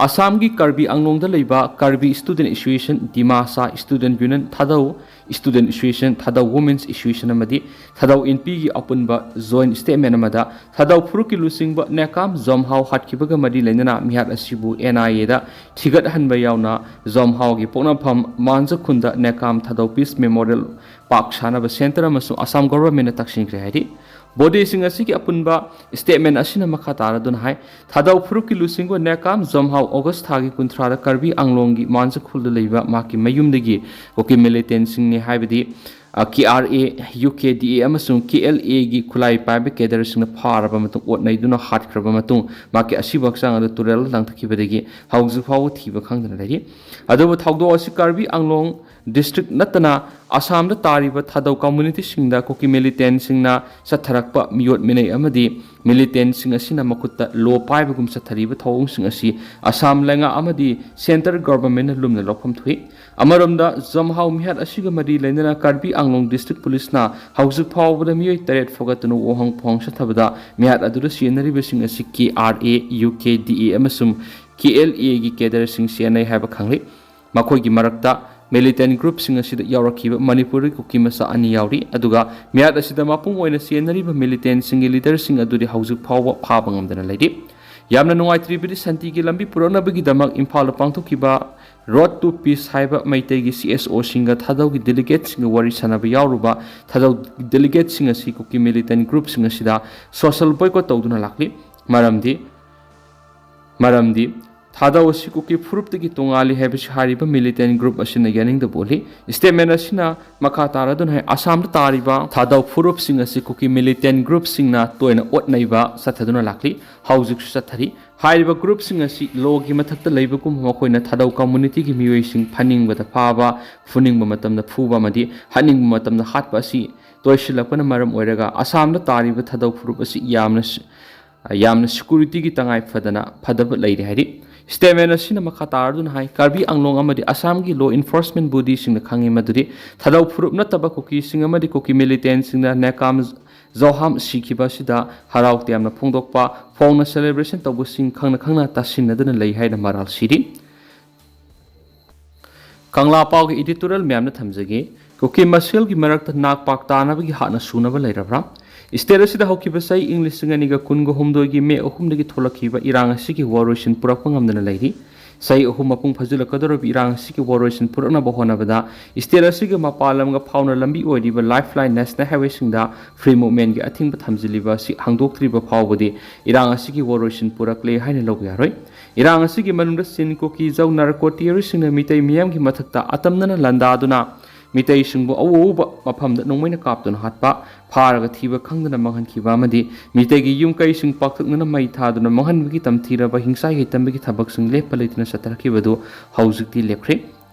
ꯑꯁꯥꯝꯒꯤ ꯀꯔꯕꯤ ꯑꯪꯂꯣꯡꯗ ꯂꯩꯕ Karbi student association, Dimasa student union ꯊꯥꯗꯧ, ꯁ꯭ꯇꯨꯗꯦꯟꯠ ꯑꯦꯁꯣꯁꯤꯌꯦꯁꯟ, ꯊꯥꯗꯧ ꯋꯨꯃꯦꯟꯁ ꯑꯦꯁꯣꯁꯤꯌꯦꯁꯟ ꯑꯃꯗꯤ ꯊꯥꯗꯧ ꯏꯟꯄꯤꯒꯤ ꯑꯄꯨꯟꯕ ꯖꯣꯏꯟꯠ ꯁ꯭ꯇꯦꯠꯃꯦꯟꯠ ꯑꯃꯗ ꯊꯥꯗꯧ ꯐꯨꯔꯨꯞꯀꯤ ꯂꯨꯆꯤꯡꯕ ꯅꯦꯀꯥꯝ ꯖꯣꯝꯍꯥꯎ ꯍꯥꯠꯈꯤꯕꯒ ꯃꯔꯤ ꯂꯩꯅꯅ ꯃꯤꯍꯥꯠ ꯑꯁꯤꯕꯨ ꯑꯦꯟ ꯑꯥꯏ ꯑꯦꯗ ꯊꯤꯒꯠꯍꯟꯕ ꯌꯥꯎꯅ ꯖꯣꯝꯍꯥꯎꯒꯤ ꯄꯣꯛꯅꯐꯝ ꯃꯥꯟꯖꯈꯨꯜꯗ ꯅꯦꯀꯥꯝ ꯊꯥꯗꯧ ꯄꯤꯁ ꯃꯦꯃꯣꯔꯤꯌꯦꯜ ꯄꯥꯛ ꯁꯥꯅꯕ ꯁꯦꯟꯇꯔ ꯑꯃꯁꯨꯡ ꯑꯁꯥꯝ ꯒꯣꯚꯔꯟꯃꯦꯟꯠꯅ ꯇꯛꯁꯤꯟꯈ꯭ꯔꯦ ꯍꯥꯏꯔꯤ꯫ ꯕꯣꯗꯤꯁꯤꯡ ꯑꯁꯤꯒꯤ ꯑꯄꯨꯟꯕ ꯁ꯭ꯇꯦꯠꯃꯦꯟꯠ ꯑꯁꯤꯅ ꯃꯈꯥ ꯇꯥꯔꯗꯨꯅ ꯍꯥꯏ, ꯊꯥꯗꯧ ꯐꯨꯔꯨꯞꯀꯤ ꯂꯨꯆꯤꯡꯕ ꯅꯦꯀꯥꯝ ꯖꯣꯝꯍꯥꯎ ꯑꯣꯒꯁꯠ ꯊꯥꯒꯤ ꯀꯨꯟꯊ꯭ꯔꯥꯗ ꯀꯔꯕꯤ ꯑꯪꯂꯣꯡꯒꯤ ꯃꯥꯟꯖꯈꯨꯜꯗ ꯂꯩꯕ ꯃꯍꯥꯛꯀꯤ ꯃꯌꯨꯝꯗꯒꯤ ꯀꯨꯀꯤ ꯃꯤꯂꯤꯇꯦꯟꯠꯁꯤꯡꯅꯤ ꯍꯥꯏꯕꯗꯤ, ꯑ, ꯀꯦ ꯑꯥꯔ ꯑꯦ, ꯌꯨ ꯀꯦ ꯗꯤ ꯑꯦ ꯑꯃꯁꯨꯡ ꯀꯦ ꯑꯦꯜ ꯑꯦꯒꯤ ꯈꯨꯠꯂꯥꯏ ꯄꯥꯏꯕ ꯀꯦꯗꯔꯁꯤꯡꯅ ꯐꯥꯔꯕ ꯃꯇꯨꯡ ꯑꯣꯠ ꯅꯩꯗꯨꯅ ꯍꯥꯠꯈ꯭ꯔꯕ ꯃꯇꯨꯡ ꯃꯍꯥꯛꯀꯤ ꯑꯁꯤꯕ ꯍꯛꯆꯥꯡ ꯑꯗꯨ ꯇꯨꯔꯦꯜꯗ ꯂꯪꯊꯈꯤꯕꯗꯒꯤ ꯍꯧꯖꯤꯛ ꯐꯥꯎꯕ ꯊꯤꯕ ꯈꯪꯗꯅ ꯂꯩꯔꯤ꯫ ꯑꯗꯨꯕꯨ ꯊꯧꯗꯣꯛ ꯑꯁꯤ ꯀꯔꯕꯤ ꯑꯪꯂꯣꯡ ꯗꯤꯁꯇ꯭ꯔꯤꯛ ꯅꯠꯇꯅ ꯑꯁꯥꯝꯗ ꯇꯥꯔꯤꯕ ꯊꯥꯗꯧ ꯀꯝꯃ꯭ꯌꯨꯅꯤꯇꯤꯁꯤꯡꯗ ꯀꯨꯀꯤ ꯃꯤꯂꯤꯇꯦꯟꯠꯁꯤꯡꯅ ꯆꯠꯊꯔꯛꯄ ꯃꯤꯑꯣꯠ ꯃꯤꯅꯩ ꯑꯃꯗꯤ ꯃꯤꯂꯤꯇꯦꯟꯠꯁꯤꯡ ꯑꯁꯤꯅ ꯃꯈꯨꯠꯇ ꯂꯣ ꯄꯥꯏꯕꯒꯨꯝ ꯆꯠꯊꯔꯤꯕ ꯊꯧꯑꯣꯡꯁꯤꯡ ꯑꯁꯤ ꯑꯁꯥꯝ ꯂꯩꯉꯥꯛ ꯑꯃꯗꯤ ꯁꯦꯟꯇꯔ ꯒꯣꯚꯔꯟꯃꯦꯟꯠꯅ ꯂꯨꯝꯅ ꯂꯧꯐꯝ ꯊꯣꯛꯏ꯫ ꯑꯃꯔꯣꯝꯗ, ꯖꯣꯝꯍꯥꯎ ꯃꯤꯍꯥꯠ ꯑꯁꯤꯒ ꯃꯔꯤ ꯂꯩꯅꯅ ꯀꯔꯕꯤ ꯑꯪꯂꯣꯡ ꯗꯤꯁꯇ꯭ꯔꯤꯛ ꯄꯨꯂꯤꯁꯅ ꯍꯧꯖꯤꯛ ꯐꯥꯎꯕꯗ ꯃꯤꯑꯣꯏ ꯇꯔꯦꯠ ꯐꯥꯒꯠꯇꯨꯅ ꯋꯥꯍꯪ ꯐꯥꯎꯍꯪ ꯆꯠꯊꯕꯗ ꯃꯤꯍꯥꯠ ꯑꯗꯨꯗ ꯁꯤꯖꯤꯟꯅꯔꯤꯕꯁꯤꯡ ꯑꯁꯤ ꯀꯦ ꯑꯥꯔ ꯑꯦ, ꯌꯨ ꯀꯦ ꯗꯤ ꯑꯦ ꯑꯃꯁꯨꯡ ꯀꯦ ꯑꯦꯜ ꯑꯦꯒꯤ ꯀꯦꯗꯔꯁꯤꯡ ꯁꯤꯖꯤꯟꯅꯩ ꯍꯥꯏꯕ ꯈꯪꯂꯤ꯫ ꯃꯈꯣꯏꯒꯤ ꯃꯔꯛꯇ ꯃꯤꯂꯤꯇꯦꯟꯠ ꯒ꯭ꯔꯨꯞꯁꯤꯡ ꯑꯁꯤꯗ ꯌꯥꯎꯔꯛꯈꯤꯕ ꯃꯅꯤꯄꯨꯔꯤ ꯀꯨꯀꯤ ꯃꯆꯥ ꯑꯅꯤ ꯌꯥꯎꯔꯤ, ꯑꯗꯨꯒ ꯃꯤꯍꯥꯠ ꯑꯁꯤꯗ ꯃꯄꯨꯡ ꯑꯣꯏꯅ ꯆꯦꯟꯅꯔꯤꯕ ꯃꯤꯂꯤꯇꯦꯟꯠꯁꯤꯡꯒꯤ ꯂꯤꯗꯔꯁꯤꯡ ꯑꯗꯨꯗꯤ ꯍꯧꯖꯤꯛ ꯐꯥꯎꯕ ꯐꯥꯕ ꯉꯝꯗꯅ ꯂꯩꯔꯤ꯫ ꯌꯥꯝꯅ ꯅꯨꯡꯉꯥꯏꯇ꯭ꯔꯤꯕꯗꯤ ꯁꯥꯟꯇꯤꯒꯤ ꯂꯝꯕꯤ ꯄꯨꯔꯛꯅꯕꯒꯤꯗꯃꯛ ꯏꯝꯐꯥꯜꯗ ꯄꯥꯡꯊꯣꯛꯈꯤꯕ Road to Peace ꯍꯥꯏꯕ ꯃꯩꯇꯩꯒꯤ C S Oꯁꯤꯡꯒ ꯊꯥꯗꯧꯒꯤ delegateꯁꯤꯡꯒ ꯋꯥꯔꯤ ꯁꯥꯟꯅꯕ ꯌꯥꯎꯔꯨꯕ ꯊꯥꯗꯧ delegateꯁꯤꯡ ꯑꯁꯤ ꯀꯨꯀꯤ militant groupꯁꯤꯡ ꯑꯁꯤꯗ social boycott ꯇꯧꯗꯨꯅ ꯂꯥꯛꯂꯤ꯫ ꯃꯔꯝꯗꯤ ꯃꯔꯝꯗꯤ ꯊꯥꯗꯧ ꯑꯁꯤ ꯀꯨꯀꯤ ꯐꯨꯔꯨꯞꯇꯒꯤ ꯇꯣꯉꯥꯜꯂꯤ ꯍꯥꯏꯕꯁꯤ ꯍꯥꯏꯔꯤꯕ militant group ꯑꯁꯤꯅ ꯌꯥꯅꯤꯡꯗꯕ ꯎꯠꯂꯤ꯫ Statement ꯑꯁꯤꯅ ꯃꯈꯥ ꯇꯥꯔꯗꯨꯅ ꯍꯥꯏ, ꯑꯁꯥꯝꯗ ꯇꯥꯔꯤꯕ ꯊꯥꯗꯧ ꯐꯨꯔꯨꯞꯁꯤꯡ ꯑꯁꯤ ꯀꯨꯀꯤ militant groupꯁꯤꯡꯅ ꯇꯣꯏꯅ ꯑꯣꯠꯅꯩꯕ ꯆꯠꯊꯗꯨꯅ ꯂꯥꯛꯂꯤ, ꯍꯧꯖꯤꯛꯁꯨ ꯆꯠꯊꯔꯤ꯫ ꯍꯥꯏꯔꯤꯕ groupꯁꯤꯡ ꯑꯁꯤ lawꯒꯤ ꯃꯊꯛꯇ ꯂꯩꯕꯒꯨꯝꯕ ꯃꯈꯣꯏꯅ ꯊꯥꯗꯧ communityꯒꯤ ꯃꯤꯑꯣꯏꯁꯤꯡ ꯐꯥꯅꯤꯡꯕꯗ ꯐꯥꯕ, ꯐꯨꯅꯤꯡꯕ ꯃꯇꯝꯗ ꯐꯨꯕ ꯑꯃꯗꯤ ꯍꯥꯠꯅꯤꯡꯕ ꯃꯇꯝꯗ ꯍꯥꯠꯄ ꯑꯁꯤ ꯇꯣꯏꯁꯤꯜꯂꯛꯄꯅ ꯃꯔꯝ ꯑꯣꯏꯔꯒ ꯑꯁꯥꯝꯗ ꯇꯥꯔꯤꯕ ꯊꯥꯗꯧ ꯐꯨꯔꯨꯞ ꯑꯁꯤ ꯌꯥꯝꯅ ꯁꯤ-, ꯌꯥꯝꯅ securityꯒꯤ ꯇꯉꯥꯏ ꯐꯗꯅ ꯐꯗꯕ ꯂꯩꯔꯦ ꯍꯥꯏꯔꯤ꯫ Statement ꯑꯁꯤꯅ ꯃꯈꯥ ꯇꯥꯔꯗꯨꯅ ꯍꯥꯏ, ꯀꯥꯔꯕꯤ ꯑꯪꯂꯣꯡ ꯑꯃꯗꯤ ꯑꯁꯥꯝꯒꯤ law enforcement bodyꯁꯤꯡꯅ ꯈꯪꯉꯤ ꯃꯗꯨꯗꯤ ꯊꯥꯗꯧ ꯐꯨꯔꯨꯞ ꯅꯠꯇꯕ ꯀꯨꯀꯤꯁꯤꯡ ꯑꯃꯗꯤ ꯀꯨꯀꯤ militantꯁꯤꯡꯅ ꯅꯦꯀꯥꯝ ꯖꯣꯍꯥꯝ ꯁꯤꯈꯤꯕ ꯑꯁꯤꯗ ꯍꯔꯥꯎ ꯇꯌꯥꯝꯅ ꯐꯣꯡꯗꯣꯛꯄ, ꯐꯣꯡꯅ celebration ꯇꯧꯕꯁꯤꯡ ꯈꯪꯅ ꯈꯪꯅ ꯇꯥꯁꯤꯟꯅꯗꯨꯅ ꯂꯩ ꯍꯥꯏꯅ ꯃꯔꯥꯜ ꯁꯤꯔꯤ꯫ ꯀꯪꯂꯥ ꯄꯥꯎꯒꯤ editorial ꯃꯌꯥꯝꯅ ꯊꯝꯖꯒꯦ꯫ ꯀꯨꯀꯤ ꯃꯁꯦꯜꯒꯤ ꯃꯔꯛꯇ ꯅꯥꯛ ꯄꯥꯛ ꯇꯥꯅꯕꯒꯤ ꯍꯥꯠꯅ ꯁꯨꯅꯕ ꯂꯩꯔꯕ꯭ꯔꯥ? State ꯑꯁꯤꯗ ꯍꯧꯈꯤꯕ ꯆꯍꯤ ꯏꯪ ꯂꯤꯁꯤꯡ ꯑꯅꯤꯒ ꯀꯨꯟꯒ ꯍꯨꯝꯗꯣꯏꯒꯤ May ꯑꯍꯨꯝꯗꯒꯤ ꯊꯣꯛꯂꯛꯈꯤꯕ ꯏꯔꯥꯡ ꯑꯁꯤꯒꯤ ꯋꯥꯔꯣꯏꯁꯤꯟ ꯄꯨꯔꯛꯄ ꯉꯝꯗꯅ ꯂꯩꯔꯤ꯫ ꯆꯍꯤ ꯑꯍꯨꯝ ꯃꯄꯨꯡ ꯐꯥꯖꯤꯜꯂꯛꯀꯗꯧꯔꯕ ꯏꯔꯥꯡ ꯑꯁꯤꯒꯤ ꯋꯥꯔꯣꯏꯁꯤꯟ ꯄꯨꯔꯛꯅꯕ ꯍꯣꯠꯅꯕꯗ state ꯑꯁꯤꯒ ꯃꯄꯥꯟ ꯂꯝꯒ ꯐꯥꯎꯅ ꯂꯝꯕꯤ ꯑꯣꯏꯔꯤꯕ lifeline national highwayꯁꯤꯡꯗ free movementꯒꯤ ꯑꯊꯤꯡꯕ ꯊꯝꯖꯤꯜꯂꯤꯕ ꯑꯁꯤ ꯍꯥꯡꯗꯣꯛꯇ꯭ꯔꯤꯕ ꯐꯥꯎꯕꯗꯤ ꯏꯔꯥꯡ ꯑꯁꯤꯒꯤ ꯋꯥꯔꯣꯏꯁꯤꯟ ꯄꯨꯔꯛꯂꯦ ꯍꯥꯏꯅ ꯂꯧꯕ ꯌꯥꯔꯣꯏ꯫ ꯏꯔꯥꯡ ꯑꯁꯤꯒꯤ ꯃꯅꯨꯡꯗ ꯆꯤꯟ, ꯀꯨꯀꯤ, ꯖꯧ narco terroristꯁꯤꯡꯅ ꯃꯤꯇꯩ ꯃꯤꯌꯥꯝꯒꯤ ꯃꯊꯛꯇ ꯑꯇꯝꯅꯅ ꯂꯥꯟꯗꯥꯗꯨꯅ ꯃꯤꯇꯩꯁꯤꯡꯕꯨ ꯑꯎ ꯑꯎꯕ ꯃꯐꯝꯗ ꯅꯣꯡꯃꯩꯅ ꯀꯥꯞꯇꯨꯅ ꯍꯥꯠꯄ, ꯐꯥꯔꯒ ꯊꯤꯕ ꯈꯪꯗꯅ ꯃꯥꯡꯍꯟꯈꯤꯕ ꯑꯃꯗꯤ ꯃꯤꯇꯩꯒꯤ ꯌꯨꯝ ꯀꯩꯁꯤꯡ ꯄꯥꯛꯇꯛꯅꯅ ꯃꯩ ꯊꯥꯗꯨꯅ ꯃꯥꯡꯍꯟꯕꯒꯤ ꯇꯝꯊꯤꯔꯕ ꯍꯤꯡꯁꯥ ꯌꯥꯏꯇꯝꯕꯒꯤ ꯊꯕꯛꯁꯤꯡ ꯂꯦꯞꯄ ꯂꯩꯇꯅ ꯆꯠꯊꯔꯛꯈꯤꯕꯗꯨ ꯍꯧꯖꯤꯛꯇꯤ ꯂꯦꯞꯈ꯭ꯔꯦ꯫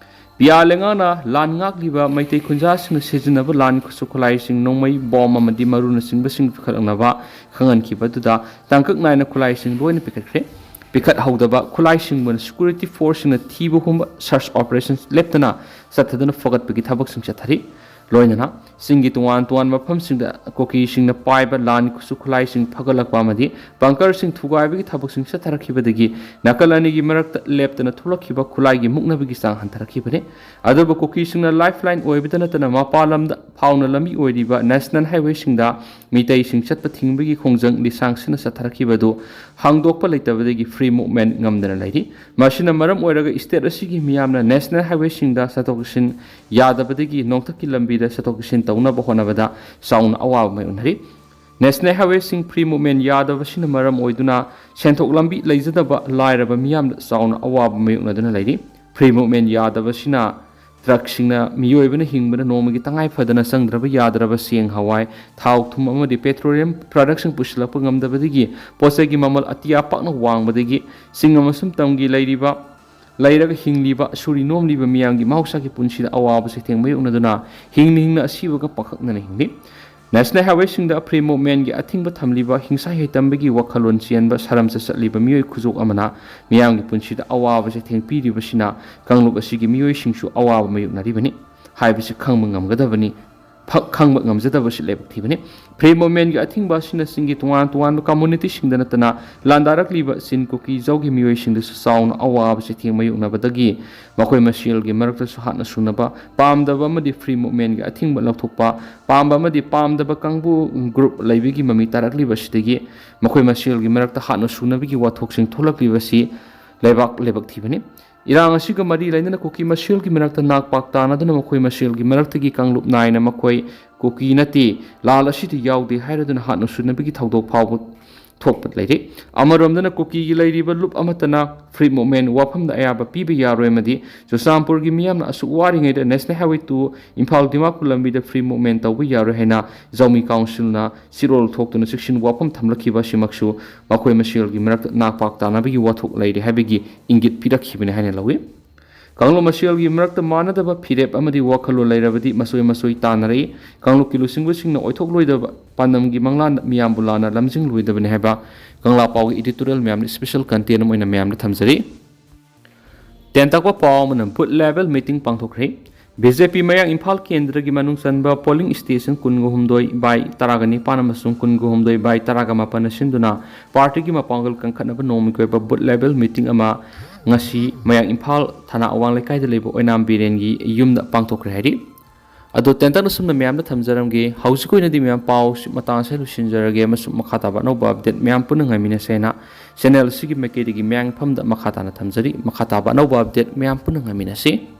ꯄꯤꯌꯥ ꯂꯩꯉꯥꯛꯅ ꯂꯥꯟ ꯉꯥꯛꯂꯤꯕ ꯃꯩꯇꯩ ꯈꯨꯟꯖꯥꯁꯤꯡꯅ ꯁꯤꯖꯤꯟꯅꯕ ꯂꯥꯟ ꯈꯨꯠꯁꯨ ꯈꯨꯠꯂꯥꯏꯁꯤꯡ, ꯅꯣꯡꯃꯩ, ꯕꯣꯝ ꯑꯃꯗꯤ ꯃꯔꯨꯅꯆꯤꯡꯕꯁꯤꯡ ꯄꯤꯈꯠꯂꯛꯅꯕ ꯈꯪꯍꯟꯈꯤꯕ ꯑꯗꯨꯗ ꯇꯥꯡꯀꯛ ꯅꯥꯏꯅ ꯈꯨꯠꯂꯥꯏꯁꯤꯡ ꯂꯣꯏꯅ ꯄꯤꯈꯠꯈ꯭ꯔꯦ꯫ ꯄꯤꯈꯠꯍꯧꯗꯕ ꯈꯨꯠꯂꯥꯏꯁꯤꯡꯕꯨꯅ security forceꯁꯤꯡꯅ ꯊꯤꯕ ꯍꯨꯝꯕ search operation ꯂꯦꯞꯇꯅ ꯆꯠꯊꯗꯨꯅ ꯐꯒꯠꯄꯒꯤ ꯊꯕꯛꯁꯤꯡ ꯆꯠꯊꯔꯤ꯫ ꯂꯣꯏꯅꯅ ꯆꯤꯡꯒꯤ ꯇꯣꯉꯥꯟ ꯇꯣꯉꯥꯟꯕ ꯃꯐꯝꯁꯤꯡꯗ ꯀꯨꯀꯤꯁꯤꯡꯅ ꯄꯥꯏꯕ ꯂꯥꯟ ꯈꯨꯠꯁꯨ ꯈꯨꯠꯂꯥꯏꯁꯤꯡ ꯐꯒꯠꯂꯛꯄ ꯑꯃꯗꯤ ꯕꯪꯀꯔꯁꯤꯡ ꯊꯨꯒꯥꯏꯕꯒꯤ ꯊꯕꯛꯁꯤꯡ ꯆꯠꯊꯔꯛꯈꯤꯕꯗꯒꯤ ꯅꯥꯀꯜ ꯑꯅꯤꯒꯤ ꯃꯔꯛꯇ ꯂꯦꯞꯇꯅ ꯊꯣꯛꯂꯛꯈꯤꯕ ꯈꯨꯠꯂꯥꯏꯒꯤ ꯃꯨꯛꯅꯕꯒꯤ ꯆꯥꯡ ꯍꯟꯊꯔꯛꯈꯤꯕꯅꯤ꯫ ꯑꯗꯨꯕꯨ ꯀꯨꯀꯤꯁꯤꯡꯅ ꯂꯥꯏꯐ ꯂꯥꯏꯟ ꯑꯣꯏꯕꯗ ꯅꯠꯇꯅ ꯃꯄꯥꯟ ꯂꯝꯗ ꯐꯥꯎꯅ ꯂꯝꯕꯤ ꯑꯣꯏꯔꯤꯕ ꯅꯦꯁꯅꯦꯜ ꯍꯥꯏꯋꯦꯁꯤꯡꯗ ꯃꯤꯇꯩꯁꯤꯡ ꯆꯠꯄ ꯊꯤꯡꯕꯒꯤ ꯈꯣꯡꯖꯪ ꯂꯤꯁꯥꯡꯁꯤꯟꯅ ꯆꯠꯊꯔꯛꯈꯤꯕ ꯑꯗꯨ ꯍꯥꯡꯗꯣꯛꯄ ꯂꯩꯇꯕꯗꯒꯤ ꯐ꯭ꯔꯤ ꯃꯨꯚꯃꯦꯟ ꯉꯝꯗꯅ ꯂꯩꯔꯤ꯫ ꯃꯁꯤꯅ ꯃꯔꯝ ꯑꯣꯏꯔꯒ ꯁ꯭ꯇꯦꯠ ꯑꯁꯤꯒꯤ ꯃꯤꯌꯥꯝꯅ ꯅꯦꯁꯅꯦꯜ ꯍꯥꯏꯋꯦꯁꯤꯡꯗ ꯆꯠꯊꯣꯛ ꯆꯠꯁꯤꯟ ꯌꯥꯗꯕꯗꯒꯤ ꯅꯣꯡꯊꯛꯀꯤ ꯂꯝꯕꯤꯗ ꯆꯠꯊꯣꯛ ꯆꯠꯁꯤꯟ ꯇꯧꯅꯕ ꯍꯣꯠꯅꯕꯗ ꯆꯥꯎꯅ ꯑꯋꯥꯕ ꯃꯥꯌꯣꯛꯅꯔꯤ꯫ ꯅꯦꯁꯅꯦꯜ ꯍꯥꯏꯋꯦꯁꯤꯡ ꯐ꯭ꯔꯤ ꯃꯨꯚꯃꯦꯟ ꯌꯥꯗꯕꯁꯤꯅ ꯃꯔꯝ ꯑꯣꯏꯗꯨꯅ ꯁꯦꯟꯊꯣꯛ ꯂꯝꯕꯤ ꯂꯩꯖꯗꯕ ꯂꯥꯏꯔꯕ ꯃꯤꯌꯥꯝꯗ ꯆꯥꯎꯅ ꯑꯋꯥꯕ ꯃꯥꯌꯣꯛꯅꯗꯨꯅ ꯂꯩꯔꯤ꯫ ꯐ꯭ꯔꯤ ꯃꯨꯚꯃꯦꯟ ꯌꯥꯗꯕꯁꯤꯅ ꯇ꯭ꯔꯛꯁꯤꯡꯅ ꯃꯤꯑꯣꯏꯕꯅ ꯍꯤꯡꯕꯗ ꯅꯣꯡꯃꯒꯤ ꯇꯉꯥꯏ ꯐꯗꯅ ꯆꯪꯗ꯭ꯔꯕ ꯌꯥꯗ꯭ꯔꯕ ꯆꯦꯡ, ꯍꯋꯥꯏ, ꯊꯥꯎ, ꯊꯨꯝ ꯑꯃꯗꯤ ꯄꯦꯇ꯭ꯔꯣꯂꯤꯌꯝ ꯄ꯭ꯔꯗꯛꯁꯤꯡ ꯄꯨꯁꯤꯜꯂꯛꯄ ꯉꯝꯗꯕꯗꯒꯤ ꯄꯣꯠ ꯆꯩꯒꯤ ꯃꯃꯜ ꯑꯇꯤꯌꯥ ꯄꯥꯛꯅ ꯋꯥꯡꯕꯗꯒꯤ ꯆꯤꯡ ꯑꯃꯁꯨꯡ ꯇꯝꯒꯤ ꯂꯩꯔꯤꯕ, ꯂꯩꯔꯒ ꯍꯤꯡꯂꯤꯕ, ꯁꯨꯔꯤ ꯅꯣꯝꯂꯤꯕ ꯃꯤꯌꯥꯝꯒꯤ ꯃꯍꯧꯁꯥꯒꯤ ꯄꯨꯟꯁꯤꯗ ꯑꯋꯥꯕ ꯆꯩꯊꯦꯡ ꯃꯥꯌꯣꯛꯅꯗꯨꯅ ꯍꯤꯡꯅ ꯍꯤꯡꯅ ꯑꯁꯤꯕꯒ ꯄꯥꯡꯈꯛꯅꯅ ꯍꯤꯡꯂꯤ꯫ ꯅꯦꯁꯅꯦꯜ ꯍꯥꯏꯋꯦꯁꯤꯡꯗ ꯐ꯭ꯔꯤ ꯃꯨꯚꯃꯦꯟꯒꯤ ꯑꯊꯤꯡꯕ ꯊꯝꯂꯤꯕ ꯍꯤꯡꯁꯥ ꯍꯩꯇꯝꯕꯒꯤ ꯋꯥꯈꯜꯂꯣꯟ ꯆꯦꯟꯕ ꯁꯔꯝꯆꯠ ꯆꯠꯂꯤꯕ ꯃꯤꯑꯣꯏ ꯈꯨꯖꯣꯛ ꯑꯃꯅ ꯃꯤꯌꯥꯝꯒꯤ ꯄꯨꯟꯁꯤꯗ ꯑꯋꯥꯕ ꯆꯩꯊꯦꯡ ꯄꯤꯔꯤꯕꯁꯤꯅ ꯀꯥꯡꯂꯨꯞ ꯑꯁꯤꯒꯤ ꯃꯤꯑꯣꯏꯁꯤꯡꯁꯨ ꯑꯋꯥꯕ ꯃꯥꯌꯣꯛꯅꯔꯤꯕꯅꯤ ꯍꯥꯏꯕꯁꯤ ꯈꯪꯕ ꯉꯝꯒꯗꯕꯅꯤ꯫ ꯐ-, ꯈꯪꯕ ꯉꯝꯖꯗꯕꯁꯤ ꯂꯥꯏꯕꯛ ꯊꯤꯕꯅꯤ꯫ ꯐ꯭ꯔꯤ ꯃꯨꯚꯃꯦꯟꯒꯤ ꯑꯊꯤꯡꯕ ꯑꯁꯤꯅ ꯆꯤꯡꯒꯤ ꯇꯣꯉꯥꯟ ꯇꯣꯉꯥꯟꯕ ꯀꯝꯃꯨꯅꯤꯇꯤꯁꯤꯡꯗ ꯅꯠꯇꯅ ꯂꯥꯟꯗꯥꯔꯛꯂꯤꯕ ꯆꯤꯟ ꯀꯨꯀꯤ ꯖꯧꯒꯤ ꯃꯤꯑꯣꯏꯁꯤꯡꯗꯁꯨ ꯆꯥꯎꯅ ꯑꯋꯥꯕ ꯆꯩꯊꯦꯡ ꯃꯥꯌꯣꯛꯅꯕꯗꯒꯤ ꯃꯈꯣꯏ ꯃꯁꯦꯜꯒꯤ ꯃꯔꯛꯇꯁꯨ ꯍꯥꯠꯅ ꯁꯨꯅꯕ ꯄꯥꯝꯗꯕ ꯑꯃꯗꯤ ꯐ꯭ꯔꯤ ꯃꯨꯚꯃꯦꯟꯒꯤ ꯑꯊꯤꯡꯕ ꯂꯧꯊꯣꯛꯄ ꯄꯥꯝꯕ ꯑꯃꯗꯤ ꯄꯥꯝꯗꯕ ꯀꯥꯡꯕꯨ, ꯒ꯭ꯔꯨꯞ ꯂꯩꯕꯒꯤ ꯃꯃꯤ ꯇꯥꯔꯛꯂꯤꯕ ꯑꯁꯤꯗꯒꯤ ꯃꯈꯣꯏ ꯃꯁꯦꯜꯒꯤ ꯃꯔꯛꯇ ꯍꯥꯠꯅ ꯁꯨꯅꯕꯒꯤ ꯋꯥꯊꯣꯛꯁꯤꯡ ꯊꯣꯛꯂꯛꯂꯤꯕ ꯑꯁꯤ ꯂꯩꯕꯥꯛ ꯂꯥꯏꯕꯛ ꯊꯤꯕꯅꯤ꯫ ꯏꯔꯥꯡ ꯑꯁꯤꯒ ꯃꯔꯤ ꯂꯩꯅꯅ ꯀꯨꯀꯤ ꯃꯁꯦꯜꯒꯤ ꯃꯔꯛꯇ ꯅꯥꯛ ꯄꯥꯛ ꯇꯥꯅꯗꯨꯅ ꯃꯈꯣꯏ ꯃꯁꯦꯜꯒꯤ ꯃꯔꯛꯇꯒꯤ ꯀꯥꯡꯂꯨꯞ ꯅꯥꯏꯅ ꯃꯈꯣꯏ ꯀꯨꯀꯤ ꯅꯠꯇꯦ, ꯂꯥꯜ ꯑꯁꯤꯗ ꯌꯥꯎꯗꯦ ꯍꯥꯏꯔꯗꯨꯅ ꯍꯥꯠꯅ ꯁꯨꯅꯕꯒꯤ ꯊꯧꯗꯣꯛ ꯐꯥꯎꯕ ꯊꯣꯛꯄ ꯂꯩꯔꯤ꯫ ꯑꯃꯔꯣꯝꯗꯅ ꯀꯨꯀꯤꯒꯤ ꯂꯩꯔꯤꯕ ꯂꯨꯞ ꯑꯃꯠꯇꯅ ꯐ꯭ꯔꯤ ꯃꯨꯚꯃꯦꯟ ꯋꯥꯐꯝꯗ ꯑꯌꯥꯕ ꯄꯤꯕ ꯌꯥꯔꯣꯏ ꯑꯃꯗꯤ ꯆꯨꯔꯆꯥꯟꯄꯨꯔꯒꯤ ꯃꯤꯌꯥꯝꯅ ꯑꯁꯨꯛ ꯋꯥꯔꯤꯉꯩꯗ national highway two Imphal Dimapur ꯂꯝꯕꯤꯗ ꯐ꯭ꯔꯤ ꯃꯨꯚꯃꯦꯟ ꯇꯧꯕ ꯌꯥꯔꯣꯏ ꯍꯥꯏꯅ ꯖꯧꯃꯤ ꯀꯥꯎꯟꯁꯤꯜꯅ ꯆꯤꯔꯣꯜ ꯊꯣꯛꯇꯨꯅ ꯆꯦꯛꯁꯤꯟ ꯋꯥꯐꯝ ꯊꯝꯂꯛꯈꯤꯕ ꯑꯁꯤꯃꯛꯁꯨ ꯃꯈꯣꯏ ꯃꯁꯦꯜꯒꯤ ꯃꯔꯛꯇ ꯅꯥꯛ ꯄꯥꯛ ꯇꯥꯅꯕꯒꯤ ꯋꯥꯊꯣꯛ ꯂꯩꯔꯤ ꯍꯥꯏꯕꯒꯤ ꯏꯪꯒꯤꯠ ꯄꯤꯔꯛꯈꯤꯕꯅꯤ ꯍꯥꯏꯅ ꯂꯧꯏ꯫ ꯀꯥꯡꯂꯨꯞ ꯃꯁꯦꯜꯒꯤ ꯃꯔꯛꯇ ꯃꯥꯟꯅꯗꯕ ꯐꯤꯔꯦꯞ ꯑꯃꯗꯤ ꯋꯥꯈꯜꯂꯣꯟ ꯂꯩꯔꯕꯗꯤ ꯃꯆꯣꯏ ꯃꯆꯣꯏ ꯇꯥꯟꯅꯔꯛꯏ꯫ ꯀꯥꯡꯂꯨꯞꯀꯤ ꯂꯨꯆꯤꯡꯕꯁꯤꯡꯅ ꯑꯣꯏꯊꯣꯛꯂꯣꯏꯗꯕ ꯄꯥꯟꯗꯝꯒꯤ ꯃꯪꯂꯥꯟꯗ ꯃꯤꯌꯥꯝꯕꯨ ꯂꯥꯟꯅ ꯂꯝꯖꯤꯡꯂꯣꯏꯗꯕꯅꯤ ꯍꯥꯏꯕ ꯀꯪꯂꯥ ꯄꯥꯎꯒꯤ editorial ꯃꯌꯥꯝꯅ special content ꯑꯃ ꯑꯣꯏꯅ ꯃꯌꯥꯝꯗ ꯊꯝꯖꯔꯤ꯫ ꯇꯦꯟ ꯇꯛꯄ ꯄꯥꯎ ꯑꯃꯅ ꯕꯨꯊ ꯂꯦꯚꯦꯜ ꯃꯤꯇꯤꯡ ꯄꯥꯡꯊꯣꯛꯈ꯭ꯔꯦ꯫ ꯕꯤ ꯖꯦ ꯄꯤ ꯃꯌꯥꯡ ꯏꯝꯐꯥꯜ ꯀꯦꯟꯗ꯭ꯔꯒꯤ ꯃꯅꯨꯡ ꯆꯟꯕ polling station ꯀꯨꯟꯒ ꯍꯨꯝꯗꯣꯏ by ꯇꯔꯥꯒ ꯅꯤꯄꯥꯟ ꯑꯃꯁꯨꯡ ꯀꯨꯟꯒ ꯍꯨꯝꯗꯣꯏ by ꯇꯔꯥꯒ ꯃꯥꯄꯟꯅ ꯁꯤꯟꯗꯨꯅ partyꯒꯤ ꯃꯄꯥꯡꯒꯜ ꯀꯟꯈꯠꯅꯕ ꯅꯣꯡꯃꯒꯤ ꯑꯣꯏꯕ booth level meeting ꯑꯃ ꯉꯁꯤ ꯃꯌꯥꯡ ꯏꯝꯐꯥꯜ ꯊꯅꯥ ꯑꯋꯥꯡ ꯂꯩꯀꯥꯏꯗ ꯂꯩꯕ ꯑꯣꯏꯅꯥꯝ ꯕꯤꯔꯦꯟꯒꯤ ꯌꯨꯝꯗ ꯄꯥꯡꯊꯣꯛꯈ꯭ꯔꯦ ꯍꯥꯏꯔꯤ꯫ ꯑꯗꯣ ꯇꯦꯟꯇꯛꯅ ꯁꯨꯝꯅ ꯃꯌꯥꯝꯗ ꯊꯝꯖꯔꯝꯒꯦ꯫ ꯍꯧꯖꯤꯛꯀꯤ ꯑꯣꯏꯅꯗꯤ ꯃꯌꯥꯝ ꯄꯥꯎ ꯁꯤ ꯃꯇꯥꯡ ꯑꯁꯤꯗ ꯂꯣꯏꯁꯤꯟꯖꯔꯒꯦ ꯑꯃꯁꯨꯡ ꯃꯈꯥ ꯇꯥꯕ ꯑꯅꯧꯕ update ꯃꯌꯥꯝ ꯄꯨꯟꯅ ꯉꯥꯏꯃꯤꯟꯅꯁꯦꯅ channel ꯑꯁꯤꯒꯤ ꯃꯥꯏꯀꯩꯗꯒꯤ ꯃꯌꯥꯡ ꯏꯝꯐꯥꯜꯗ ꯃꯈꯥ ꯇꯥꯅ ꯊꯝꯖꯔꯤ꯫ ꯃꯈꯥ ꯇꯥꯕ ꯑꯅꯧꯕ update ꯃꯌꯥꯝ ꯄꯨꯟꯅ ꯉꯥꯏꯃꯤꯟꯅꯁꯤ꯫